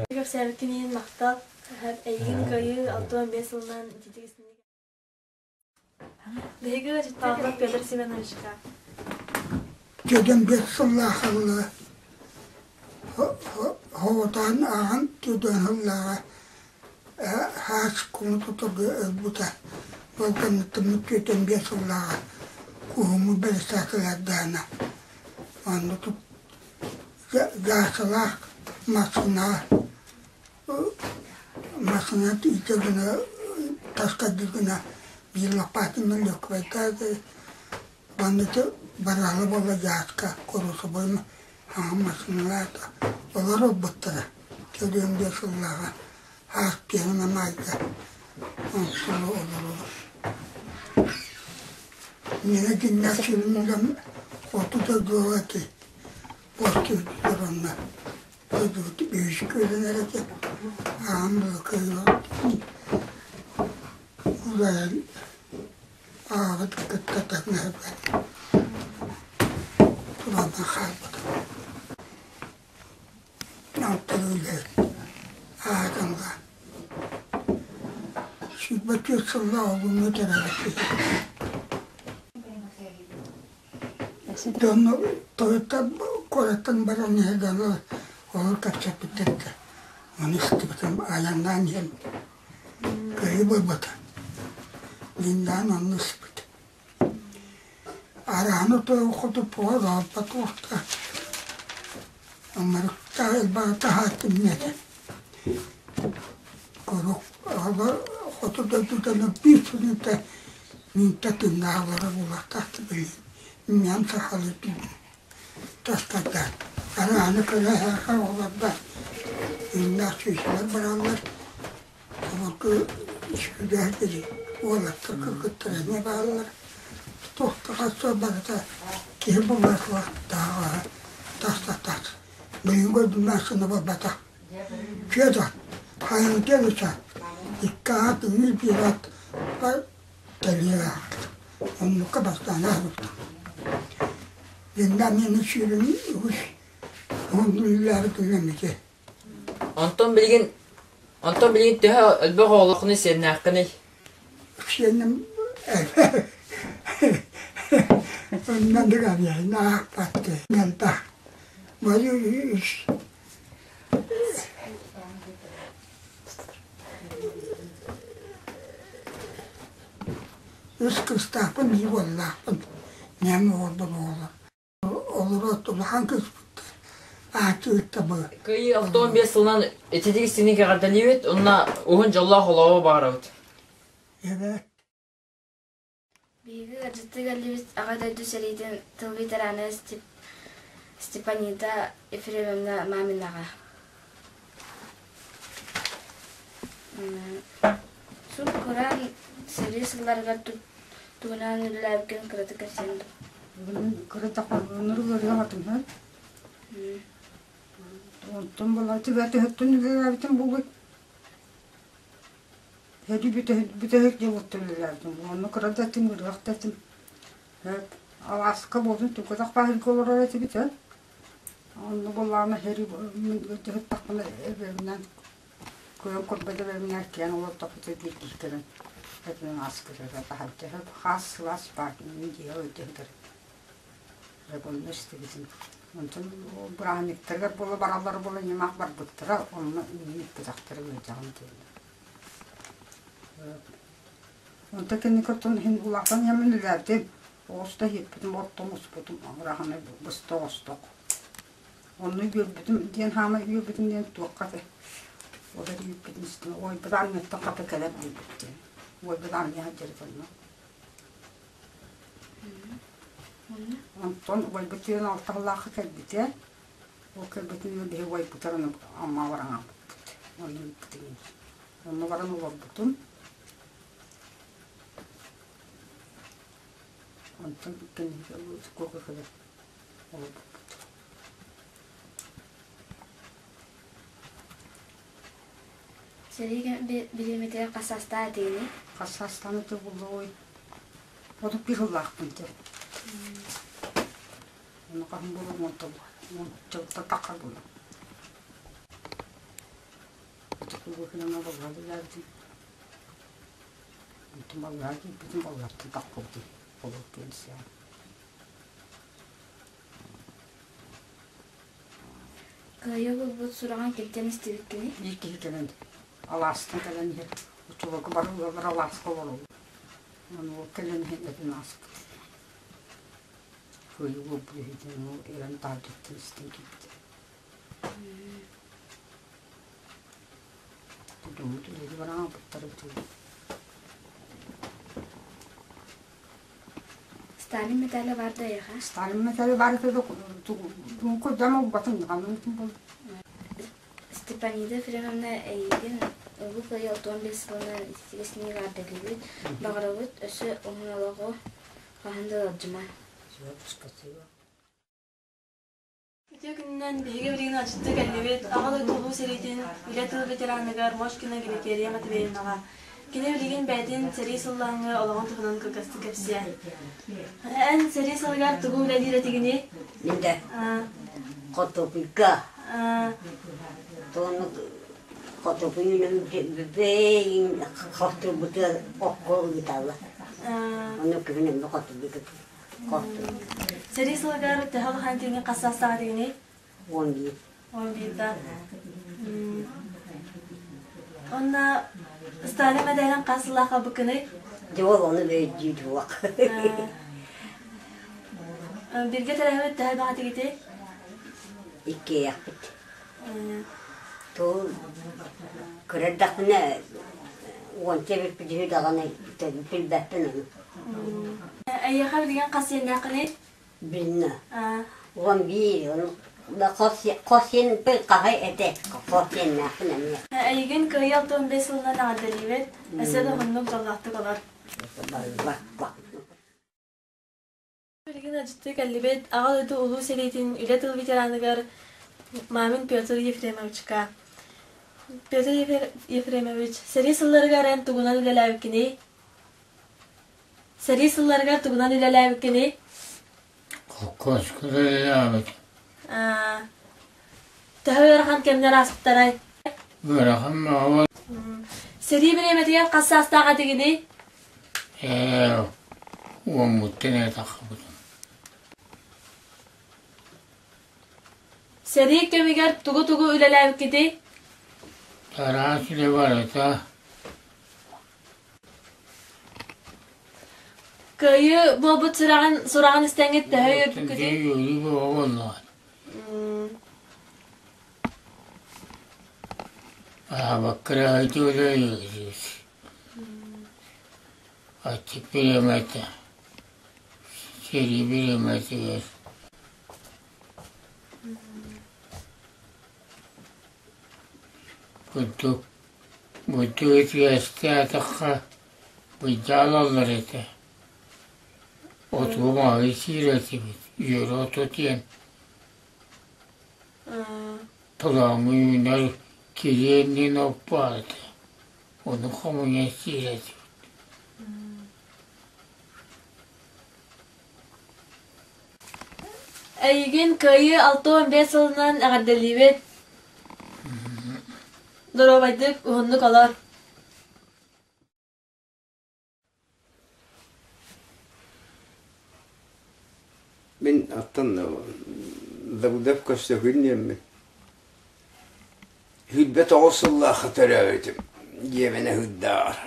Кэпсээбиккин иһин махтал. Эйигин кыайыы 65 сылынан ититик истиҥник Биһиги ыалдьыттаабыт Петр Семеновичка. Дьэдьэн биэс сыллаах ылла хоҕутаан ааҕан түгэн сыллааҕа хаас куну тутарга өлбүтэ. Ол кэнниттэн түөтэн биэс сыллааҕа куһуму бэрэссээтэлэрдээнэ онно гаасалаах массыына Массыына иитэ гына таскайдыы гына биир лопатынан лөккүбэйдээти банныты бараала буолла дьааска куруусубуй хаҥан массыыналаата олор ылбыттара төлүөн биэс сыллааҕа хаас пианына маайга онсулу олоролор Миэнэ дьиҥнээх сүрүн үлэм хоту дойдуга ити Постуйдулар онно дойдубут үһүс күөлүнэр этэ. Аҕам уларан аҕабыт кытта таҥнаһарбар туланан хаалбытым. Алтан үлэһит аатанга 24 сыллаах олунна төрөөбүт киһи. Дьону тойоттор куораттан баран иһэр дьону олор кэпсэппиттэр этэ. Ону истибитим айаннаан иһэн кыайыы буолбата. Мин даҕаны онно испит. Арааны хоту пуга туохта Амарыктаах элбэҕи таһааттым этэ. Курук хоту дойдутан биир сүнүтэ минтэ тыыннаахлара буолуохтаах билигин. Ньам сахалыы түүн таскайдаан. Арааны кыра эһээхэ оҕолордоох иннээх сүүсүгэр бараллар. Обургу сүүрдээх дьири уолаттар кыргыттар эмиэ бааллар. Туох да хасса барыта киһи булуохтааҕа тас-тас. Билигин көрдүммэхсинэ буолбатах. Федор, хайыҥтан ыча, икки аат үҥүү биир ат кэлиэ Оннукка бастаан ааһыбыттар. Инна мин сүүрүн үгүс уһун үлэлээбит үлэм ити. Онтон билигин онтон билигин төһө элбэх оҕолооххунуй сиэннээххиний? Сиэним Оннан аахпатты элбэх. Бары үс Үс кыыстаахпын, биир уоллаахпын. Ийэм оҕолорбун оҕолор. Олору улахан кыыспыт аатыытта бу. Кыайыы 65 сылынан ититик истиҥник эҕэрдэлиибит уонна уһун дьоллоох олоҕу баҕарабыт. Эбээт. Биһиги ыалдьыттыы кэллибит Аҕа дойду сэриитин тыл ветерана Степанида Ефремовна Маминаҕа. Сут-кураан сэрии сылларыгар тугунан үлэлээбиккин кыратык кэпсээн дуу. Кыратах Онтон була түһэттэн үлэлээбитим буолуой. Һэри бүтэһик дьылыттан үлэлээбитим. Онно кыра да этим, ыарыһах да этим. Алааска буолун түҥкэтэх баһыйга олорор этибит ээ. Онно буоллаҕына һэри мин ыалдьыһыттахпына эбэбинэн кыайан көрбөт эбэбинэн киэн олордохпут биир киһи кэлэн этинэн аас кытара таһырдьа хаас сылаас баар мин дьиэ ыалдьыһытар. Онно истибитим. Онтон бырааһынньыктарыгар буола бараллар буола ньымаах барбыттара, онно ыыппытахтара ыалдьаҕын диэн. Онтон кэнники оттон иһин улаатан иһэммин үлэлээтим. Оҕуста иһиппитим, оттон успутум, ырааханы быста оҕостох. Онно үөрбүтүм диэн хаамай үөрбүтүм диэн туохха да ол эрийбитин истэн уойбут армияттан хата кэлэр диэбит диэн. Уойбут армия сылдьар онно. Онтон убайбыт тыын алталаахха кэлбитэ. Ол кэлбитин биһи убайбытар ону Амма баран аҕалбыппыт. Онно ыыппытым. Онно баран олорбутум. Онтон кэнники кэлэр олорбуппут. Сэрии бириэмэтигэр хас саастаах этигиний? Хас саастаан этэ буолуой? 31 сыллаахпын дьэ. Ону хаһан буолуо уонча тахха буолуо. Кылынан баллаан үлээбитим. Онтон баллаан киирбитим баллартан таххыбытым. Олох пенсия. Кыайыы булбут сураҕын кимтэн истибиккиний? Биир киһи кэлэн алаастан кэлэн иһэр. Оччолорго бары ыаллар алааска олороллор. Ону ол кэлэн иһэн этин ааспыт. Кыайыы буолбут иһитин ол эрэн таһырдьаттан истэн киирбитэ. Дьоммут үлэни баран албыттар эбит Сталин мэтээлэ баар да эйиэхэ? Сталин мэтээлэ баар этэ да курдам ылбатым даҕаны Степанида Ефремовна эйигин Улуу Кыайыы 65 сылынан ититигэсник аардалыыбыт, баҕарабыт өссө уһун олоҕу хаһан да ыалдьыма. Спасибо. Үтүө күнүнэн биһиги билигин ыалдьыттыы кэллибит. Аҕа дойду Улуу сэриитин үлэ тыл ветераныгар Мошкина Гликерия Матвеевнаҕа. Кини билигин бэйэтин сэрии сыллааҥҥы олоҕун туһунан кылгастык кэпсиэ. Эн сэрии сылыгар тугу үлэлиир этигиний? Мин да хотокуйга туону хотокуйунан бэйин хостурбутугар окко ыыталлар. Ону күһүн эмиэ хотокуйга Сэрии сылыгар төһө улахан тииҥи хас саастаах этигиний? 11. 11 да. Онно Сталин мэдээлин хас сыллаах ылбыккыный? Дьэ ол ону өйдүү дуох. Биргэ төрөөбүт төһө элбэх этигитий? Иккиэйэхпит. Тугу көрөрдөхпүнэ уонча эбиппит үһү даҕаны билбэппин ону. Эйиэхэ билигин хас сиэннээххиний? Билинэ. 11, ону хос сиэн хаһай этэ, хос сиэннээхпин эмиэ. Эйигин кыайыы 65 сылынан эҕэрдэлиибит. Өссө да уһуннук дьоллоохтук олор. Билигин ыалдьыттыы кэллибит Аҕа дойду Улуу сэриитин үлэ тыл ветераныгар Мамин Петр Ефремовичка. Петр Ефремович, сэрии сылларыгар эн тугунан үлэлээбиккиний? Сэрии сылларыгар тугунан үлэлээбиккиний? Холкуоска үлэлээбит. Төһө ыарахан кэмнэр ааспыттарай? Ыарахан маҕан. Сэрии бириэмэтигэр хас саастаах этигиний? Ээ, уоммуттан эрэ тахсыбытым. Сэрии кэмигэр тугу-тугу үлэлээбиккитий? Араас үлэ барыта. Кыайыы буолбут сураҕын, сураҕын истэҥҥит төһө үөрбүккүтүй? Үөрүү буолла. Аабаккыраайты үлэ Аччык бириэмэтэ, сэрии бириэмэтигэр курдук бурдук итигэстээтэххэ быйдаалаллар этэ. Оту маһы сиир этибит, үөрэ ото диэн Толооҥҥо үүнэр кириэн диэн от баар этэ. Ону хомуйан сиир этибит. Эйигин Кыайыы 65 сылынан эҕэрдэлиибит! Доруобайдык, уһуннук олор! Мин оттон Давыдов Көстөкүүн диэммин. 29 сыллаахха төрөөбүтүм. Дьиэбинэ ыһыырдааҕар.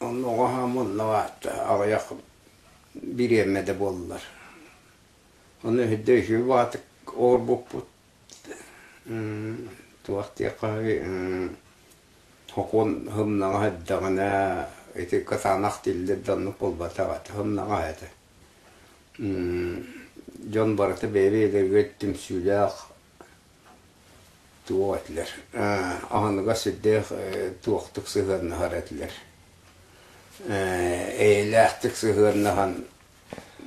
Онно оҕо аһаам онно баатта аҕыйах бириэмэ да буоллар. Ону өйдө үһү баатык оҕорбуппут. Туох диэххэ Сокуон һымнаҕас эрдэҕинэ ити кытаанах дииллэр да оннук буолбатах этэ, һымнаҕас этэ. Дьон барыта бэйэ-бэйэлэригэр түмсүүлээх туох этилэр, аһыныгас сүрдээх туохтук сыһыаннаһар этилэр. Эйэлээхтик сыһыаннаһан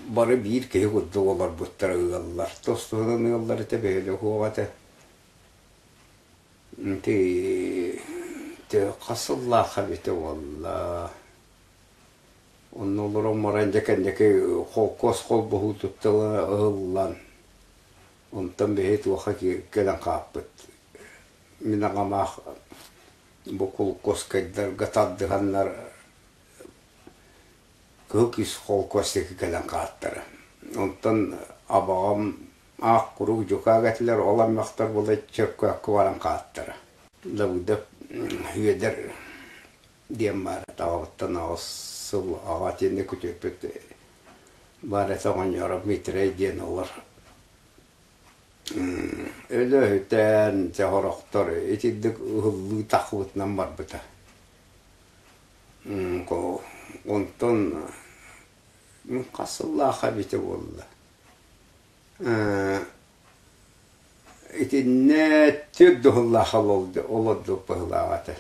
бары биир киһи курдук олорбуттара ыаллар. Тус-туһунан ыаллар этэ, бэйэлэрэ суох этэ. Ити хас сыллаахха эбитэ буолла, онно олорон баран дьэ кэнники холкуос холбоһуутуттан ыһыллан, онтон биһи туохха кэлэн хаалбыт. Мин аҕам аах бу холкуоскайдарга тардыһаннар Кыһыл күүс холкуос диэки кэлэн хааттара. Онтон абаҕам аах куруук дьукаак этилэр, ол аймахтар була Чөркөөххө баран хааттара. Давыдов Үөдэр диэн баар этэ, аҕабыттан аҕыс сыл аҕа итиэннэ күтүөппүт баар этэ оҕонньоро Дмитрий диэн олор. Өлөөһүтэн, дьэ сорохтор итирдик ыһыллыы таххыбытынан барбыта. Онтон хас сыллаахха эбитэ буолла Итиннэ түөрт да сыллаах олордубут быһыылаах этэ.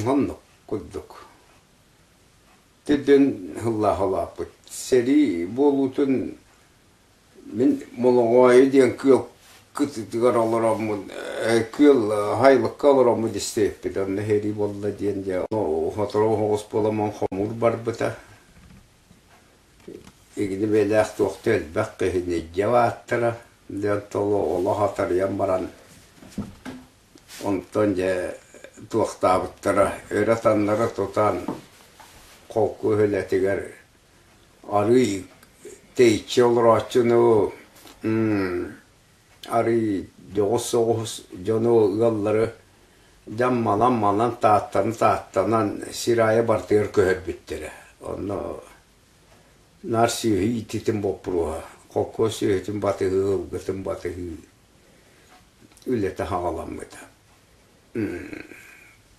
Оннук курдук. Төрдүөн сыллаах улааппыт. Сэрии буолуутун Мин Молоҕоойу диэн күөл кытыытыгар олороммун, күөл Һайлыкка олороммун истибиппит. Онно сэрии буолла диэн дьэ сотору оһоҕос буоламмын хомуур барбыта. Игини бэйэлээх туохта элбэх киһини илдьэ бааттара. Диэн толу олох атарыйан баран онтон дьэ туохтаабыттара өрө таннары тутан холку үлэтигэр арыый тэйиччи олорооччуну арыый дьоҕус соҕус дьону ыаллары дьон манан-манан тааттаны-тааттанан сир аайы барытыгар көһөрбүттэрэ. Онно наар сүөһү иитиитин боппуруоһа, холкуос сүөһүтүн батыһыы, ылгытын батыһыы үлэтэ саҕаламмыта.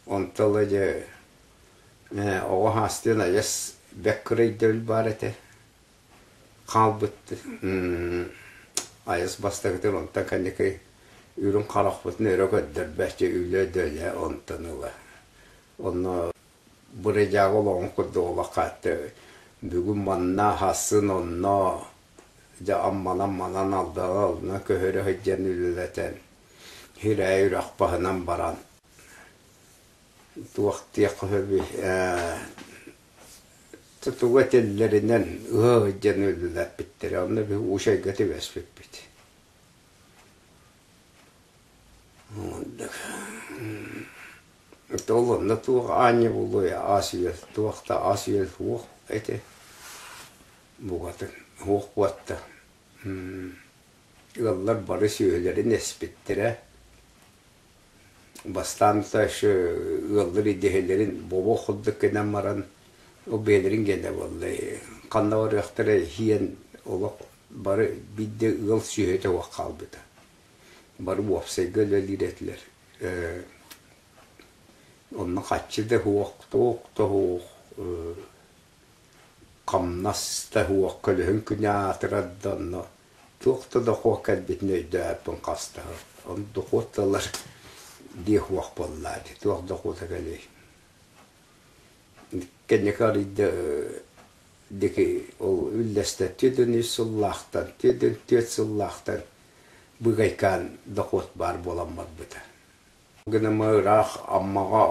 Онто ыла дьэ Оҕо саастыын адьас бэрт кыра өйдөбүл баар этэ. Хаалбыт айас бастакытын онтон кэнники үрүҥ харахпытын өрө көрдөрбөт үлэ дөлө онтон ыла. Онно бырыдьаага олоҕун курдук олох хаатты бүгүн манна хасын онно дьэ амманан манан алдала алына көһөрө сылдьан үлэлэтэн хирээ үрэх баһынан баран Туох диэххэ сөбүй тугу этэллэринэн ыһа сылдьан үлэлэппиттэрэ, онно биһи уучайга түбэспиппит. Ол онно туох аанньа буолуой ас-үөл, туох да ас-үөл суох этэ букатын суох буотта. Ыаллар бары сүөһүлэрин эспиттэрэ Бастаан еще ыаллар идэһэлэрин бобо курдук гынан баран ол бэйэлэрин гиэнэ буолла ханна барыахтара иһиэн олох бары биирдэ ыал сүөһүтэ суох хаалбыта. Бары уопсайга үлэлиир этилэр. Онно хаччы да суох, туох да суох хамнас да суох көлөһүн күнэ аатырар да онно Туох да дохуот кэлбитин өйдөөбөппүн хаста. Ону дохуот да ылар диэх уох буолла дии. Туох дохуота кэлиэй. Кэнники арыйда диэки ол үллэстэ 43 сыллаахтан, 44 сыллаахтан быгайкаан дохуот баар буолан барбыта. Гыныма ыраах Аммаҕа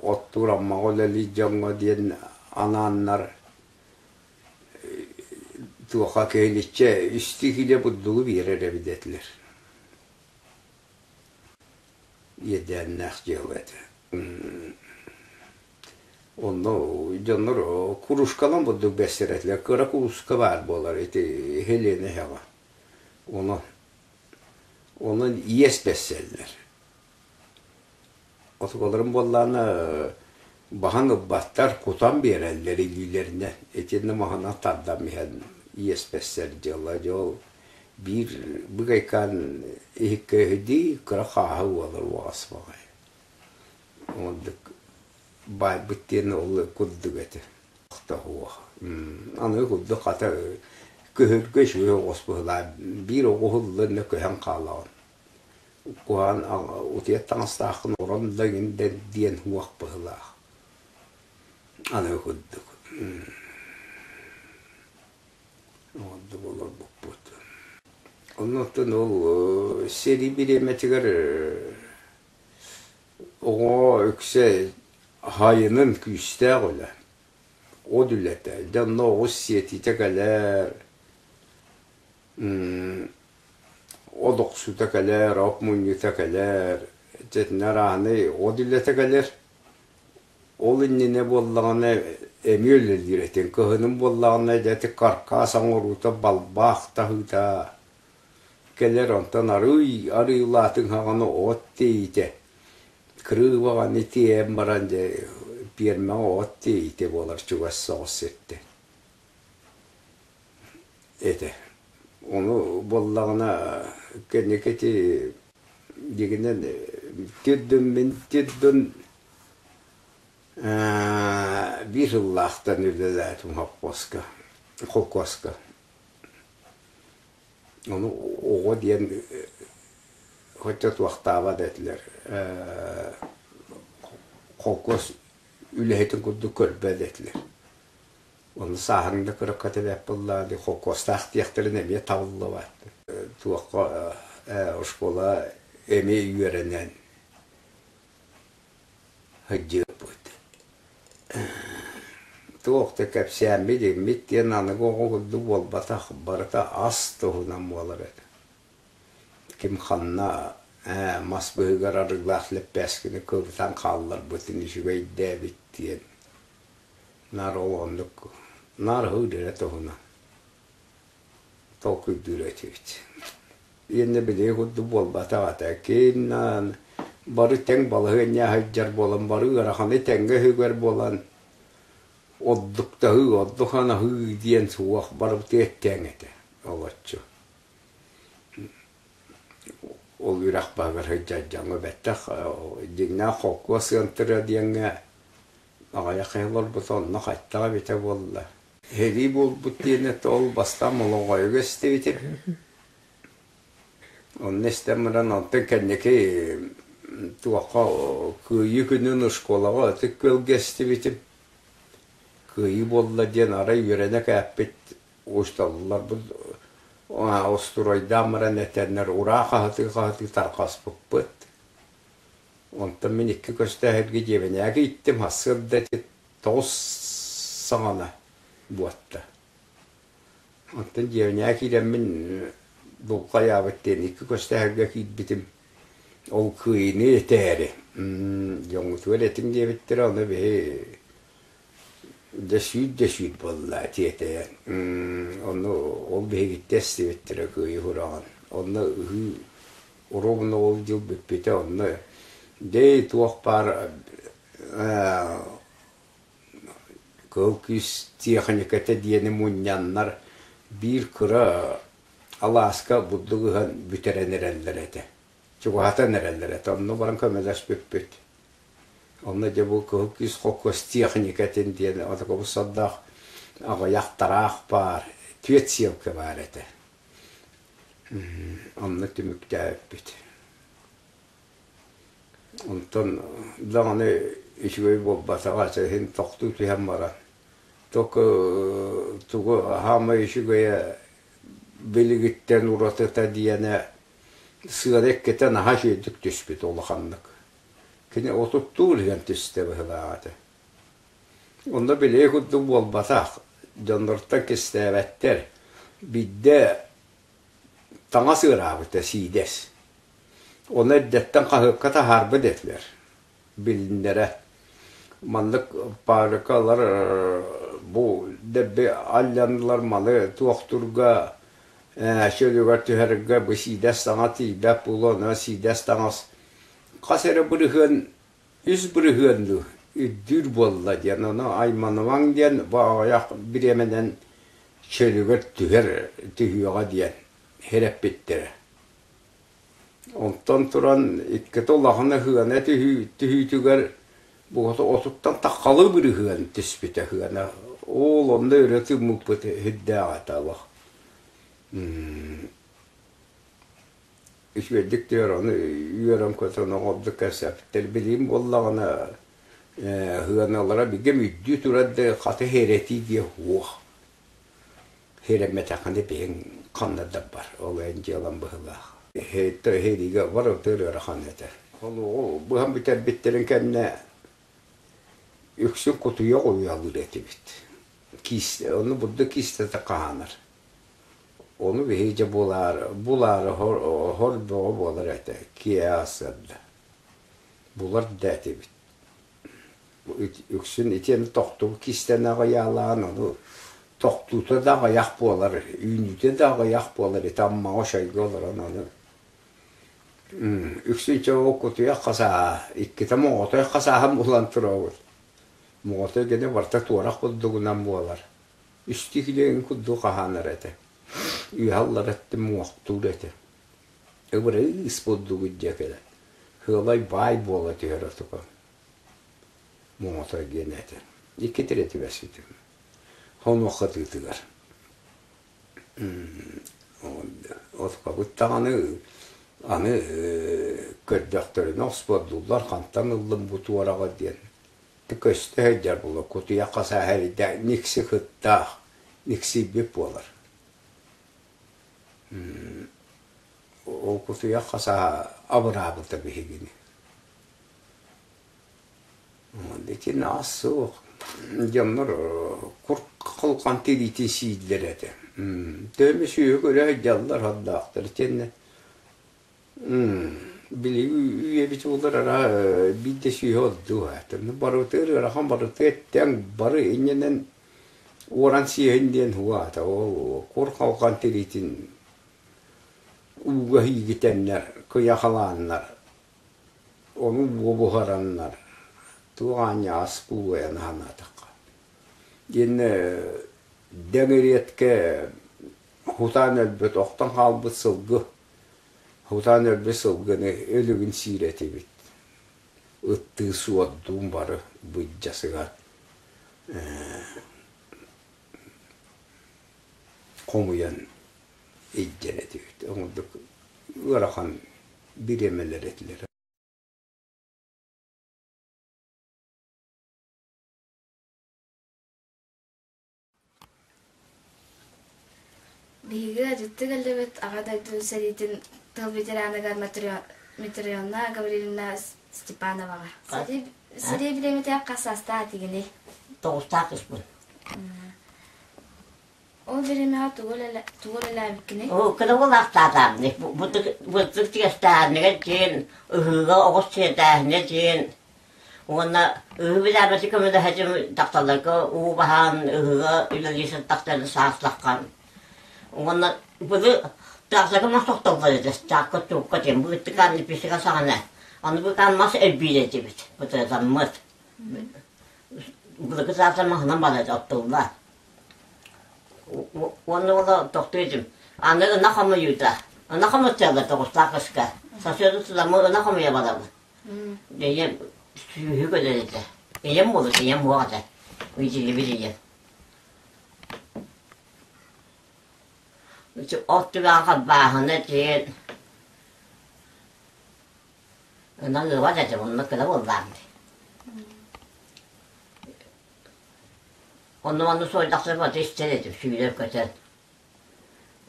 оттуур Аммаҕа үлэлиир дьоҥҥо диэн анааннар Туохха киһиличчэ үстүү киилэ бурдугу биэрэр эбит этилэр. Иэдээннээх дьыала этэ. Онно дьоннор кружкалан бурдук бэссэр этилэр. Кыра курууска баар буолар ити Хелена эһэҕэ. Онон онон иэс бэссэллэр. Отукаларын буоллаҕына баһан ылбаттар, кутан биэрэллэр илиилэринэн. Итиннэ маһынан тардан иһэн иэс бэссэр дьыала. Дьэ ол биир быгайкаан иһиккэ үһүдии кыра хааһы буолар уоҕас баҕайы. Оннук баайбыт диэн ол курдук этэ. Тоһуох. Аны курдук хата көһөргө үчүгэй оҕус быһылаан биир оҕуһуллан көһөн хаалаҕын. Куһаҕан утуйар таҥастааххын орон да иҥин да диэн уох быһылаах. Аны курдук. Оннук олорбуппут. Оннуттан ол сэрии бириэмэтигэр Оҕо үксэ аһайынын күүстээх үлэ, от үлэтэ, дьэ онно оҕус сиэтиитэ кэлэр, от охсуута кэлэр, от мунньуута кэлэр, дьэ итиннэ арааһынай от үлэтэ кэлэр. Ол иннинэ буоллаҕына эмиэ үлэлиир этиҥ, кыһынын буоллаҕына дьэ ити каркаас оҥоруута, балбаах таһыыта Кэлэр онтон арыый арыылаатыҥ от тиэйитэ, кырыыбаҕаны тиэйэн баран дьэ пиэрмэҕэ от тиэйитэ буолар чугас соҕус сиртэн этэ. Ону буоллаҕына кэнники ити дьигинэн тирдүн мин тирдүн биир сыллаахтан үлэлээтим холкуоска холкуоска. Ону оҕо диэн хотя туохтаабат этилэр холкуос үлэһитин курдук көрбөт этилэр. Ону сааһын да кыракка тэбэт буоллаҕа дии холкуостаах диэхтэрин эмиэ табыллыбат. Туохха оскуола эмиэ үөрэнэн Сылдьыппыт. Туох да кэпсээммит иммит диэн аныгы оҕо курдук буолбатах, барыта ас туһунан буолар этэ. Ким ханна ээ мас быыһыгар арыылаах лэппээскини кыбытан хаалларбытын үчүгэйдээбит диэн наар ол оннук наар ыһыы эрэ туһунан толкуйдуур этибит. Иэннэ билиги курдук буолбатах этэ. Кииннэн бары тэҥ балаһыанньа сылдьар буолан, бары ыараханы тэҥҥэ үһүгэр буолан, ордуктаһыы, ордук анаһыы диэн суох барыбытыгар тэҥ этэ олоччу. Ол үрэх баһыгар сылдьар дьоҥҥо бэттэх дьиҥнээх холкуос ыантыра диэҥҥэ аҕыйах киһи олорбута онно хайтах эбитэ буолла. Сэрии буолбут диэн этэ ол бастаан Молоҕойго истибитим. Онно истэн баран онтон кэнники туохха Кыайыы күнүн оскуолаҕа Ытык Күөлгэ истибитим. Кыайыы буолла диэн арай үөрэнэ кээппит усталларбыт остуруойдаан баран этэннэр ураа хаһытыы-хаһытыы тарҕаспыппыт. Онтон мин икки көстөөһүргэ дьиэбинээги иттим, сарсыарда ити тоҕус саҕана буотта. Онтон дьиэбинээ киирэммин булкайаабыт диэн икки көстөөһүргэ киирбитим. Ол кыайыыны этээри дьоҥҥутугар этиҥ диэбиттэрэ, ону биһи дьэ сүүр да сүүр буолла тиэтэйэн. Ону ол биһигиттэн истибиттэрэ кыайыы сураҕын. Онно ыһыы Ровно ол дьыл бүппүтэ онно дэй туох баар кыһыл күүс тиэхиньикэтэ диэни мунньаннар биир кыра алааска бурдук ыһан бүтэрэн эрэллэр этэ. Чугаһатан эрэллэр этэ. Онно баран көмөлөспүппүт. Онно дьэ бу кыһыл күүс холкуос тиэхиньикэтин диэн отокобус сордоох аҕыйах тараах баар, түөрт сиэлкэ баар этэ. Онно түмүктээбиппит. Онтон даҕаны үчүгэй буолбатаҕа, иһин тохтуу түһэн баран, только тугу хаамай үчүгэйэ билигиттэн уратыта диэнэ сыана иккитэ наһаа үчүгэйдик түспүт улаханнык. Кини отуттуур иһэн түстэ быһыылаах этэ. Онно билиги курдук буолбатах, дьоннортон кистээбэттэр. Биирдэ таҥас ыараабыта сиидэс. Ону эрдэттэн хаһыакка таһаарбыт этилэр, билиннэрэ. Маннык паарыкалар бу дэбби алланылар малы туохтурга чөлүгэр түһэргэ бу сиидэс таҥа тиийбэт буолуо, онон сиидэс таҥас хас эрэ бырыһыан үс бырыһыан дуу үрдүүр буолла диэн, ону айманымаҥ диэн бу аҕыйах бириэмэнэн чөлүгэр түһэр түһүөҕэ диэн сэрэппиттэрэ. Онтон туран иккитэ улахан ыһыана түһүүтүгэр бугата отуттан таххалыы бырыһыан түспүтэ ыһыана. Ол онно өрө тыыммыппыт сүрдээх этэ олох. Үчүгэйдик түһэр ону үөрэн-көтөн оҕолордук кэпсэппиттэр. Билигин буоллаҕына ыһыаналара бигем үрдүү турар да хата хэрэтии диэ суох. Хэрэммэтэххинэ биһиҥ ханна да бар, ол эн дьыалаҥ быһыылаах. Хэриигэ барытыгар ыарахан этэ. Холуоҕу быһан бүтэрбиттэрин кэннэ үксүн кутуйах уйалыыр этибит. Киис, ону бурдук киистэтэ хаһаанар. Ону биһиги дьэ булаары, булаары хор бөҕө буолар этэ, киэһэ сарсыарда. Булар да этибит. Үксүн итиэннэ тохтубут киистэни аҕыйаалаан, ону тохтуута да аҕыйах буолар, үүнүүтэ да аҕыйах буолар, ити Аммаҕа Ошойго олорон ону үксүн чэ ол кутуйах хасааһа, иккитэ моҕотой хасааһын булан турабыт. Моҕотой гэнэ барыта туорах курдугунан буолар. Үстүү килиэҥ курдук хаһаанар этэ. Үөһэ аллара өттүн муохтуур этэ. Ыбырыыс бурдугу дьэ кэлэн. Сыалай баай буола түһэр отука. Муҥутар диэн этэ. Икки тирэ түбэспитим. Хонуохха тыытыгар. Отукабыт даҕаны аны көрдөхтөрүнэ оспордууллар хантан ыллым бу туораҕы диэн көстө сылдьар буолар кутуйах хасааһа эрийдээх никси кыттаах никсийбит буолар ол кутуйах хасааһа абыраабыта биһигини итиннэ ас суох дьоннор кур холкон тириитин сииллэр этэ төһө сүөһү көрө сылдьаллар ордоохтор итиэннэ Билигин үйэбит буоллар араа биирдэ сүөһү ордуо этэ. Барытыгар ыарахан барытыгар тэҥ бары инньэнэн уоран сиэһин диэн уһаата. Ол кур халҕан тириитин ууга иигитэннэр, кыйахалааннар, ону буобуһараннар туох аанньа ас буолуойан санаатахха. Итиэннэ дэҥ ириэткэ хутаан өлбүт, охтон хаалбыт сылгы Хутаан өлбүт сылгыны өлүгүн сиир этибит. Ыттыы суордуун бары быдьасыгар хомуйан илдьэр этибит. Оҥордук ыарахан бириэмэлэр этилэр. Биһиги ыалдьыттыы кэллибит Аҕа дойду сэриитин тыл ветераныгар Матрена Гаврильевна Степановаҕа. Сэрии бириэмэтэ хас саастаах этигиний? Тоҕустаах кыыспын. Ол бириэмэҕэ тугу үлэлээбиккиний? Кыра уолаахтаатаамник бытык тигэстээһинигэр диэн ыһыыга оҕус сиэтээһинэ диэн Уонна ыһыы билээбэти көмөлөһөтүм дьахталларга уу баһан, ыһыыга үлэлии сырыттахтарына сааслаххан. Уонна былы тахсака мас тохтоллор этэ, чаакка туукка диэн быыттыкаан лепестика саҕана. Аны быкаан мас элбиир этибит, бытырытаммыт. Былыргы сааса маһынан барар оттулла. Уонна ола тохтуу этим. Аны ынах хомуйуута. Ынах хомутталлар тоҕустаах кыска. Сарсыарда туламмы ынах хомуйа барабын. Ийэм сүүһү көрөр этэ. Ийэм буолуо, ийэм уох этэ. Ыйытыллыбыт ийэм. От түгэҕэ харбааһына диэн ынах ыабат этэ, онно кыра буоллаҕым дии. Онно-манна суойдахтарына бары истэр этим, сүүрэр-көтөр.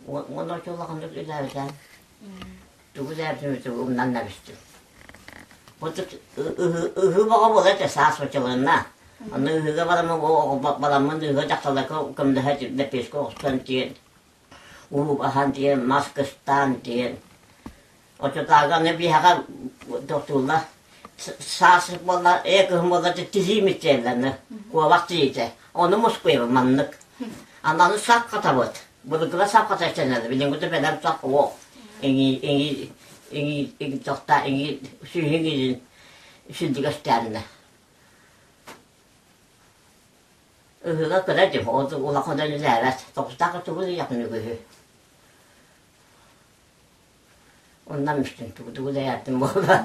Уонна оччо улаханнык үлээбитэ. Тугу үлээбитин умнан да эбистим. Курдук ыһыы бөҕө буолар этэ саас оччолорунна. Онно ыһыыга бараммын бараммын ыһыыга дьахталларга көмөлөһө лэппиэскэ оҕустан диэн, уу аһан диэн, мас кыстаан диэн. Оччотооҕу аны биһиэхэ тохтууллар. Саас буолла, ээ кыһын буолла тизии митээллэни, куобах тиийдэ. Ону мускуйабын маннык. Ананы сап хатабыт. Былыргыла сап хата сэнэлэ. Билиҥҥи бэлэм сап уох. Иҥи иҥи иҥи иҥи тохта иҥи сүүһүн иҥин сүлдүгэстээннэ. Ыһыыга кыра дьим, ол улахан үлэлээбэт. Тоҕустаах тугу ыйахын үгүһү. Онно мүстүн тугу тугу да буолла.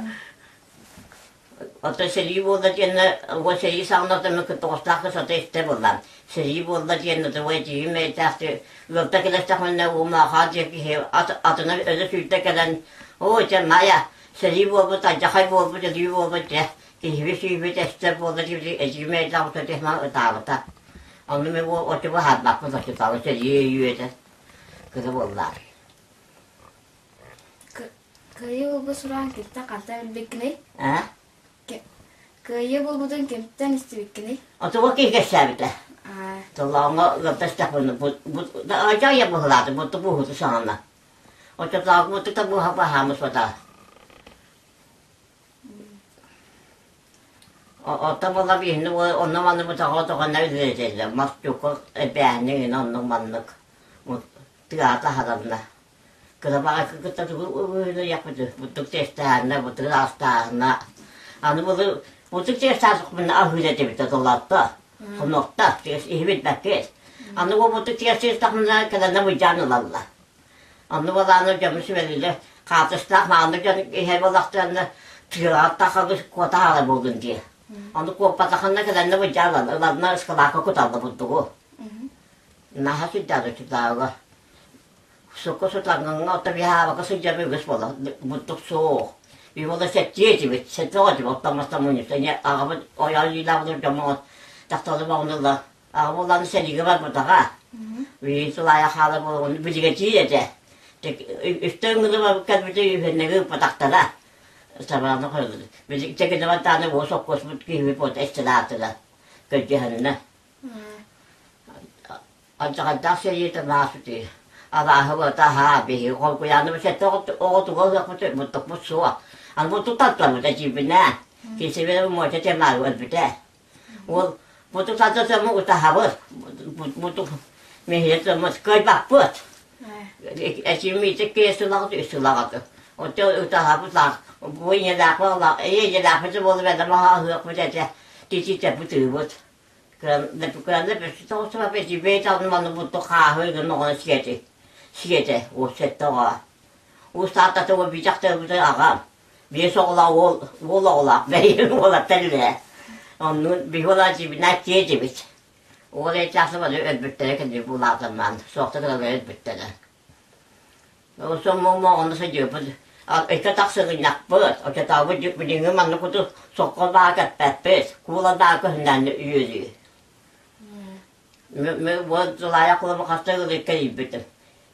Оттон сэрии буолла диэннэ уон сэрии саҕана оттон мин тоҕустаах сата истэ буоллаам. Сэрии буолла диэннэ тугу этиим эйтээх ыалта кэлэстэхпинэ уумаахаа диэн киһи атына өлө сүүрдэ кэлэн оо дьэ Майа сэрии буолбут алдьархай буолбут өлүү буолбут дьэ киһибит сүүрбүт эстэр буолла диэбит эдьиийим эйдээх устата ытаабыта. Онно мин оччо быһаарбаппын оччотооҕу сэрии өйүөтэ кыра буоллаҕа. Кыайыы буолбут сураҕын кимтэн хантан билбиккиний? Аа? Кыайыы буолбутун кимтэн истибиккиний? Отуга киһи кэпсээбитэ. Толооҥҥо ыалдьастахпына дьайа быһылааты буту буһуту саҥана. Оччотооҕу бутута буһа баһаамыс бата. Оттон буолла биһини онно манны бутаҕа отоҕонно үлэлэтэллэр. Мас чуку эбээһини оннук маннык тыаата харанна. Кырабаҕайкы кытта тугу ыһыахпыты, бурдук тиэстээһинэ, бурдук аастааһына. Аны былыр бурдук тиэстээсэхпинэ аһыыр этибит толоотто, хонуохта, иһибит бэккиэс. Аны бу бурдук тиэстээстэхпинэ кэлэнэ быдьаан ылаллар. Онну балааны дьону сүбэлииллэр, хаатыстаах мааны дьон иһэр буоллахтарына тыаҕа куота хаалар буоллун дии. Ону куоппатахына кэлэннэ быдьаан ыланна ыскалаакка куталла бурдугу. Наһаа сүрдээх учууталга. Сукка сутаҥҥа оттон биһаабакка сылдьарга үгэс буолла. Бурдук суох. Үй буола сэттиэ этибит. Сэттэ оҕо этибит. Оттон мастан мунньуста. Ийэ аҕабыт ойоон илиилээх дьоммут дьахталлар боҕунуллар. Аҕам улахан сэриигэ барбатаҕа. Үйүн сылаайа хаалар буолан билигэтиир этэ. Үстэ ыҥыры кэлбитэ үһүннэги ыыппатахтара. Сабааны хойуллар. Чэгинэбэн тааны уос оккуоспут киһибит буолта эстилаатыла. Көрдьөһөннө. Алдьархайдаах сэриитэ баасытыы. Арааһы бытаһаа биһиги холкуйааныбыт сэттэ оҕотуга ыһыахпыт муттукпут суох. Аны бу тартарбыта дьиибинэ. Кисибирэ муоча темаар өлбүтэ. Ол бутук сатасамы утаһабыт. Бутук миһиэ тыммыт кыайбаппыт. Эчимиитик киэ сылаҕыт үс сылаҕыт. Отто утаһабыт лаах. Бу ийэлээхпэ ийэлээхпит буолу бэдэ маһа ыһыахпыт этэ. Титиитэ бытыыбыт. Кыранна тоҕус бэйт алманы бутту хааһы гын оҕону сиэти. Сиэтэ, уоссетте оҕо. Уустаатата уол битахтарбыта аҕам. Биэс оҕолоох уол уол оҕолоох бэйин уолаттар үлэ. Оннун биһи олаачыбына тиэтибит. Уол эчаасы бары өлбүттэрэ кэнни булаатаммаан суохта кыралар өлбүттэрэ. Соммоҥ ону сылдьыбыппыт. Икки тахсыгынньахпыт, оччотооҕу билиҥҥи маннык куту сокко баа кэппэппит, куула баа көһүннээн үөрүү. Мин тулаайах кулаба хаста ылыкка ииппитим.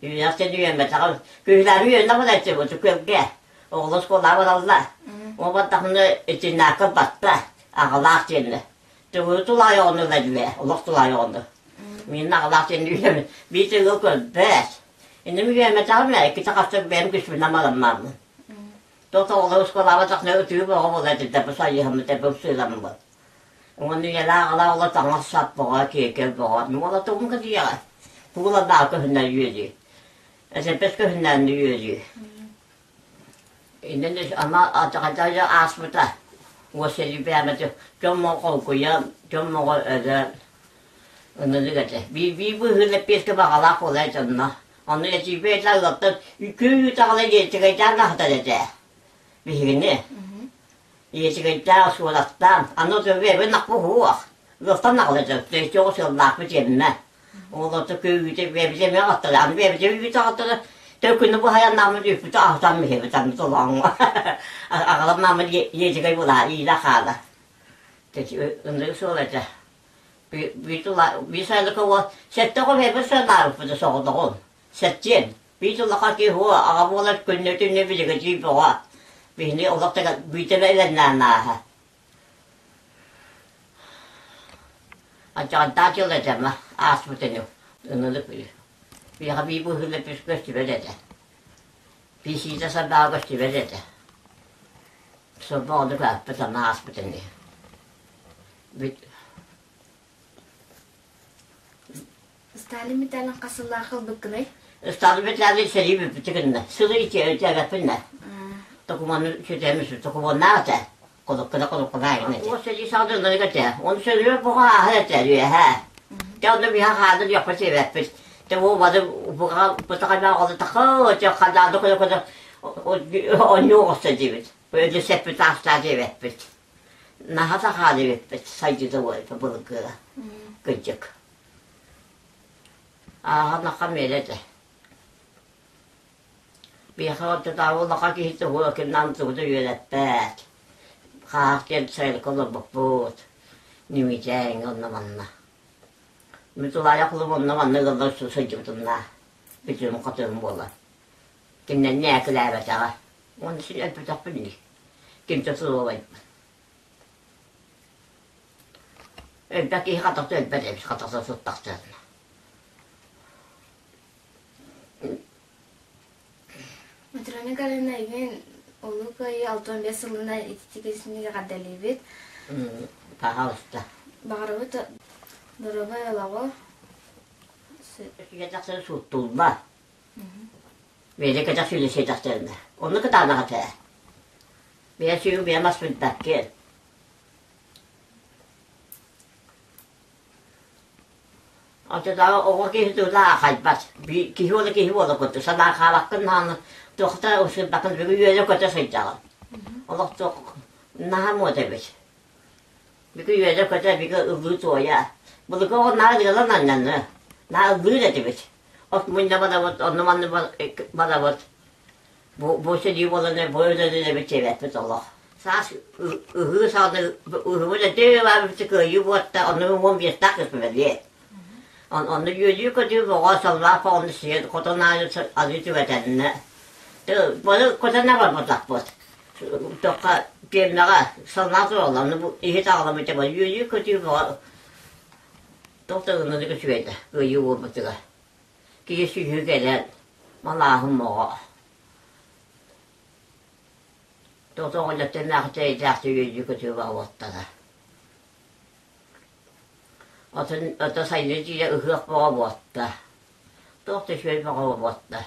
Үүнэхтэн үөммэтэҕим. Күһүлээри үөннэ бараччы бу күөлгэ. Оҕолор оскуолаҕа бараллар. Ол бардахына итиннээххэ батта, аҕалаах диэннэ. Төгүрү тулаайах ону ылар олох тулаайах ону. Мин аҕалаах диэн үөм биир тыгыл көрбөт. Инним үөмэтэҕим ээ, иккитэ хаста бэйэм күспүнэн маламмааммын. Туох оҕолор оскуолаҕа ытыы бөҕө буолар этилэр, бу сайыһаммыт, бу сыыламмыт. Уонна ийэлээх аҕалаах оҕо таҥас-сап бөҕө, киэргэл бөҕө. Уола тугун кытыйаҕа? Куулардаах көһүннэр үөрүү. Эсэпэс көһүннээн үөрүү. Иннин ама атаҕа ааспыта. Уос сэлиипээмэти дьон холкуйан, дьон моҕо өлөн ынырык этэ. Биир быыһы лэппиэскэ баҕалаах буолар этэ онно. Ону этиипэ этэ ыалтан күн үүтэҕэлэ диэччэгэйдээн аһатар этэ. Биһигини. Ийэтигэйдээх суораттаан, аны төбөбүн аккуһуох, ыалтан аҕалыдьар, төйчөҕө сыаллаахпыт иэммэ. Ол ото күүгүтэ бэйэбитэ эмиэ аҕаттара, аны бэйэбитэ үүтэ аҕаттара, төкүнү быһайаннааммыт үүппүтү аһатан иһэбит аны толооҥҥо. Аҕалар мааммыт ийэтигэй булаа, иилэ хаала. Ынырык суол этэ. Биир сайылыкка уол сэттэ оҕо бэйэбит сыаллаабыппыт соҕотоҕун. Сэттиэн. Биир улахан киһи уо аҕа буолар күннү-түннү билигитии бөҕө. Биһини олох да бүйтэмэ элэннээн ааһа. Ачаҕынтаа дьыл этэ ма ааспыт ини ынырык биһиэхэ биир быһыыла түс көстүбэт этэ. Писиитэ сардаҕа көстүбэт этэ. Сорбоҕону көөппүт аны ааспыт ини. Бүт Сталин Виталий хас сыллаах ылбыккыный? Сталин Виталий сэрии бүппүтэ гынна. Сылы итээбэппин да. Докумуону сүтэммит докумуоннаах этэ. Кулуккуна кулуккуна айгын этэ. Ол сэрии саҕаланарыгар этэ. Оны сөрүө буга ааһар этэ үөһэ. Те онно биһа хаалыр яппа сиэбэппит. Те бу бады буга бутаҕа оҕолу тахы те хадаады көдө көдө онньуу оҕосто диэбит. Өлө сеппит аастаа диэбэппит. Наһаа да хаалыы эбиппит, сайдыыта буолбут былыргыга. Кырдьык. Ааҕан миэрэ этэ. Биһиэхэ ортотооҕу улахан киһи тугу кимнээн тугу да үөрэппэт. Хааһах диэн сайылыкка олорбуппут. Ньүмүчээҥҥэ онно-манна. Мин тулаайах улум онно-манна ыаллар сылдьыбытымнаа. Бүтүм-хотуум буолан. Кинилэр нээкилээбэтэҕэ. Уонна син өлбөтөхпүн дии. Кимтэ суруолайбын. Өлбөт киһи хатахта өлбөт эбит, хатахта суттахтарына. Матрена Галина игин Улуу Кыайыы 65 сылына ититик эҕэрдэлиибит. Пожалуйста. Баҕарабыт доруобай олоҕу. Тахсан суттулла. Бэйэтэ кэтэх сүүнэ сиэтэхтэринэ. Онно кытаанах этэ. Бэйэ сүүһүн бэйэм ас билбэккин. Оччотооҕу оҕо киһи тула аахайбат. Киһи уола киһи буола курдук. Санаарҕаабаккын даҕаны туохта ысырбаккын бүгүн үөрэ-көтө сылдьаҕын. Олох туох наһаа муода эбит. Бүгүн үөрэ-көтө бигэ ыллыы-туойа. Былыргы оҕо наар ыалан анньаны. Наар ыллыыр этибит. От мунньа барабыт, онно-манна барабыт. Бу, бу сэрии буолан бу өлөрүнэбит диэбэппит олох. Саас ыһыы саҕана ыһыбыт этэ баабыт кыайыы буотта, онно 15-таах кыспыбэлиэ. Онно үөрүү-көтүү боҕо саллаах оҕону сиэн хотон аайы арыы түгэтэннэ. Бары хотонно барбатахпыт. Туохха пиэрмэҕэ саллаах тураллар, ону бу иһит аҕаламмыт үөрүү-көтүү боҕо Туох да ынырык үчүгэйдэ, кыайыы буолбутугар. Киһи сүһү кэлэн, малааһын моҕо. Туох оҕонньоттон эмээхсин үөрүү-көтүү баҕалаттара. Отун ото сайыны дьиэ ыһыах бөҕө буотта. Туох да үчүгэй бөҕө буотта.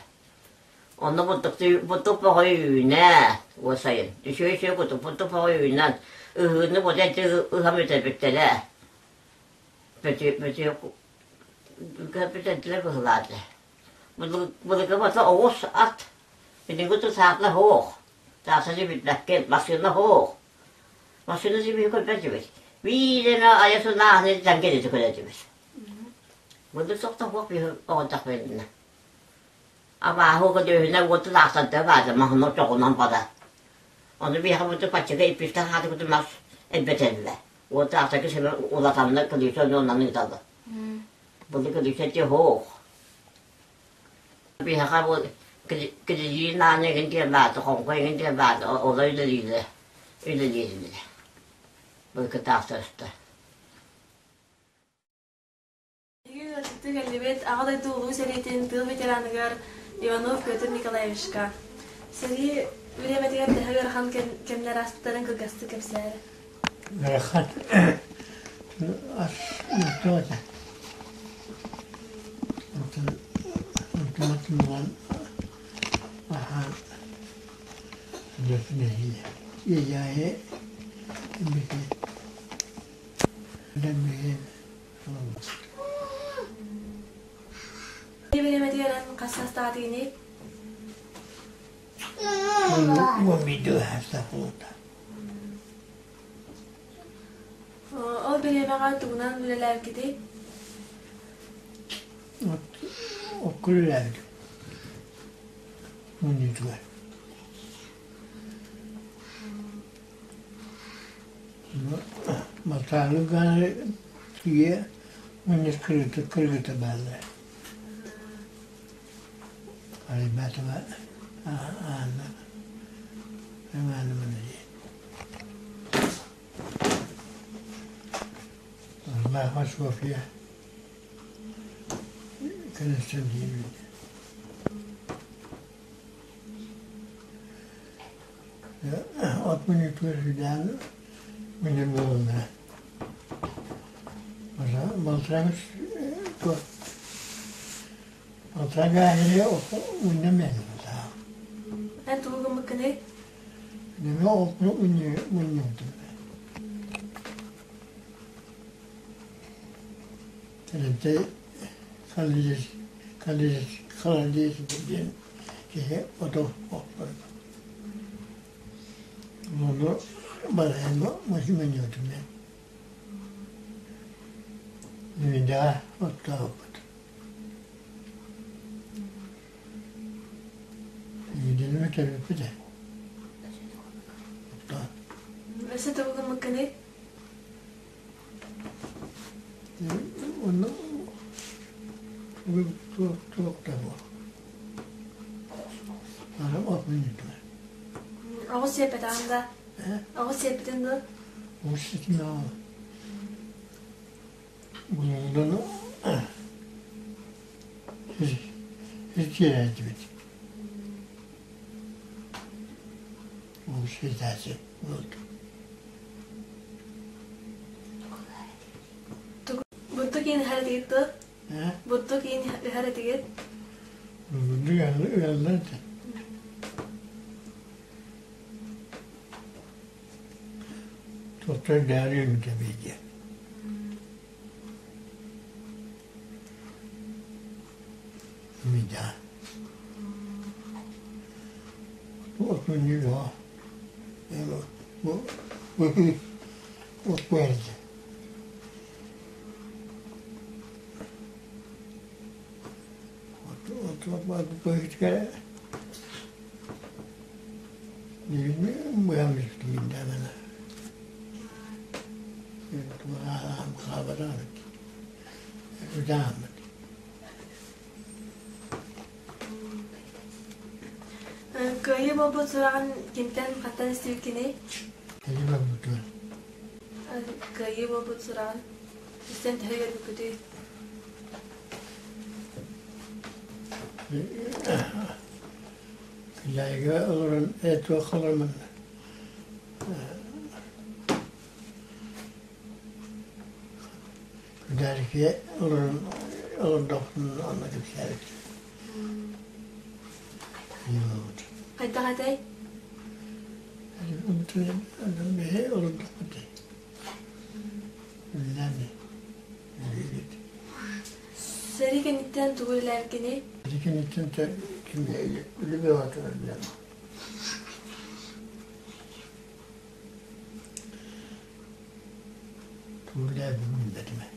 Онно бурдук бурдук бөҕө үүнэ уо сайын. Үчүгэй үчүгэй курдук бурдук бөҕө үүнэн ыһыыны бу дьэ ыһан бүтэрбиттэрэ. Бүтэрдилэр быһылаата. Былыргы бата оҕус ат, билиҥҥи тусаахла суох. Таасаны билбэккин, массыына суох. Массыына сибиһи көрбөт этибит. Биир эмэ айа сылааһыны дьаҥгырыты көрө этибит. Былыр сохто суох биһи оҕонтох билиннэ. Абааһы көдөһүнэ уоту таахсарда баата маһына чоҕунан бара. Ону биһиэхэ буту паччыга иппиттэн хаатыкыты мас элбэтэллэр. Уота атаки сэмэ улатанна кылыыса оннан ыыталлар. Былы кылыыса ти хоох. Биһиэхэ бу кирилиин ааны игин диэн баата, хоҥко игин диэн баата, олор үлэлииллэр, үлэлииллэр. Былыргы таахсарыста. Биһиги ыалдьыттыы кэллибит Аҕа дойду Улуу сэриитин тыыл ветераныгар Иванов Петр Николаевичка. Сэрии бириэмэтигэр төһө ыарахан кэмнэр ааспыттарын кылгастык кэпсээр. Ыарахан ас мөлтөх этэ. Онтон онтон аһаан дьөртүн эһиилэ. Иэйээйи эмбити дэммиһин Бириэмэтигэр эн хас саастаах этигиний? 11 саастаах буолта. Ол бириэмэҕэ тугунан үлэлээбиккитий? Окко үлэлээбитим. Мунньуутугар. Матааны гааны ийэ мунньар кыргыта кыргыта бааллар. Ребятова Анна Ивановна диэн. Аллаха Софья Константиновна. От Оппунньутугар сүрдээн мунньар буолаллара. Балтараа туох балтараа гаһили мунньан биэрдим. Эн тугу гыммыккыный? Нөмө олпуну мунньубутум. Тэрилтэ колледж диэн киһи ото охторго. Ону барайма мунньубутум мен. Мүндэҕэ оттообуппут. Мүндэни төрөппүт ээ. Оттоон. Өссө тугу гыммыккыный? Онно туох да буол. Аны от мүннүтүмэ. Оҕус сиэппэтэҕин да? Оҕус сиэппитин дуо? Оҕус сиэтимэҕин. Булуҥдан сир киэрээччибит. Оҕус сиэтээччи буолтум. Бурдук иин ыһар этигит дуо? Бурдук иин ыһар этигит? Бурдук ыаллар этэ. Туохтан дьаарыйа үүммүтэ бииргэ. Мидаа. Туох күннүү Бу от Кыайыы буолбут сураҕын кимтэн хантан истибиккиний? Кыайыы буолбут сураҕын истэн төһө үөрбүккүтүй? Кыдьаайга олорон туох олорон Күдээрикигэ олорон олордохпуна онно кэпсээбит. Хайдах этэй? Биһи олордохпут дии. Үлэлээн үлэлиибит. Сэрии кэнниттэн тугу үлэлээбиккиний? Сэрии кэнниттэн ким үлэ бөҕөтө үлэлээн. Тугу үлэлээбиппин билбэтим.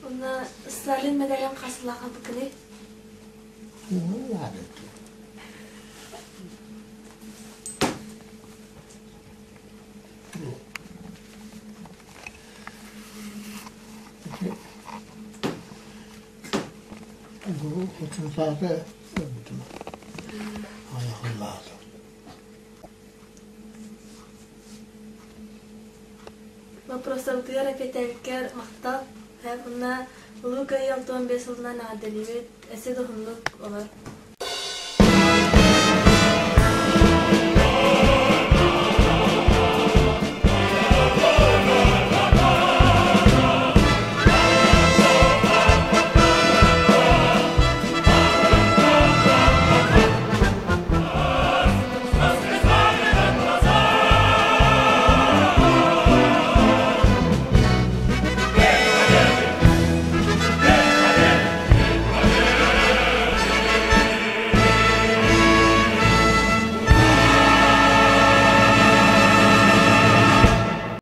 Уонна Сталин медалын хас сыллаах ылбыккыный? Отутаата өлбүтүм. Айахыллаатым. Вопростарбытыгар эпиэтээбиккэр махтал. Уонна Улуу Кыайыы 65 сылынан эҕэрдэлиибит. Өссө да уһуннук олор.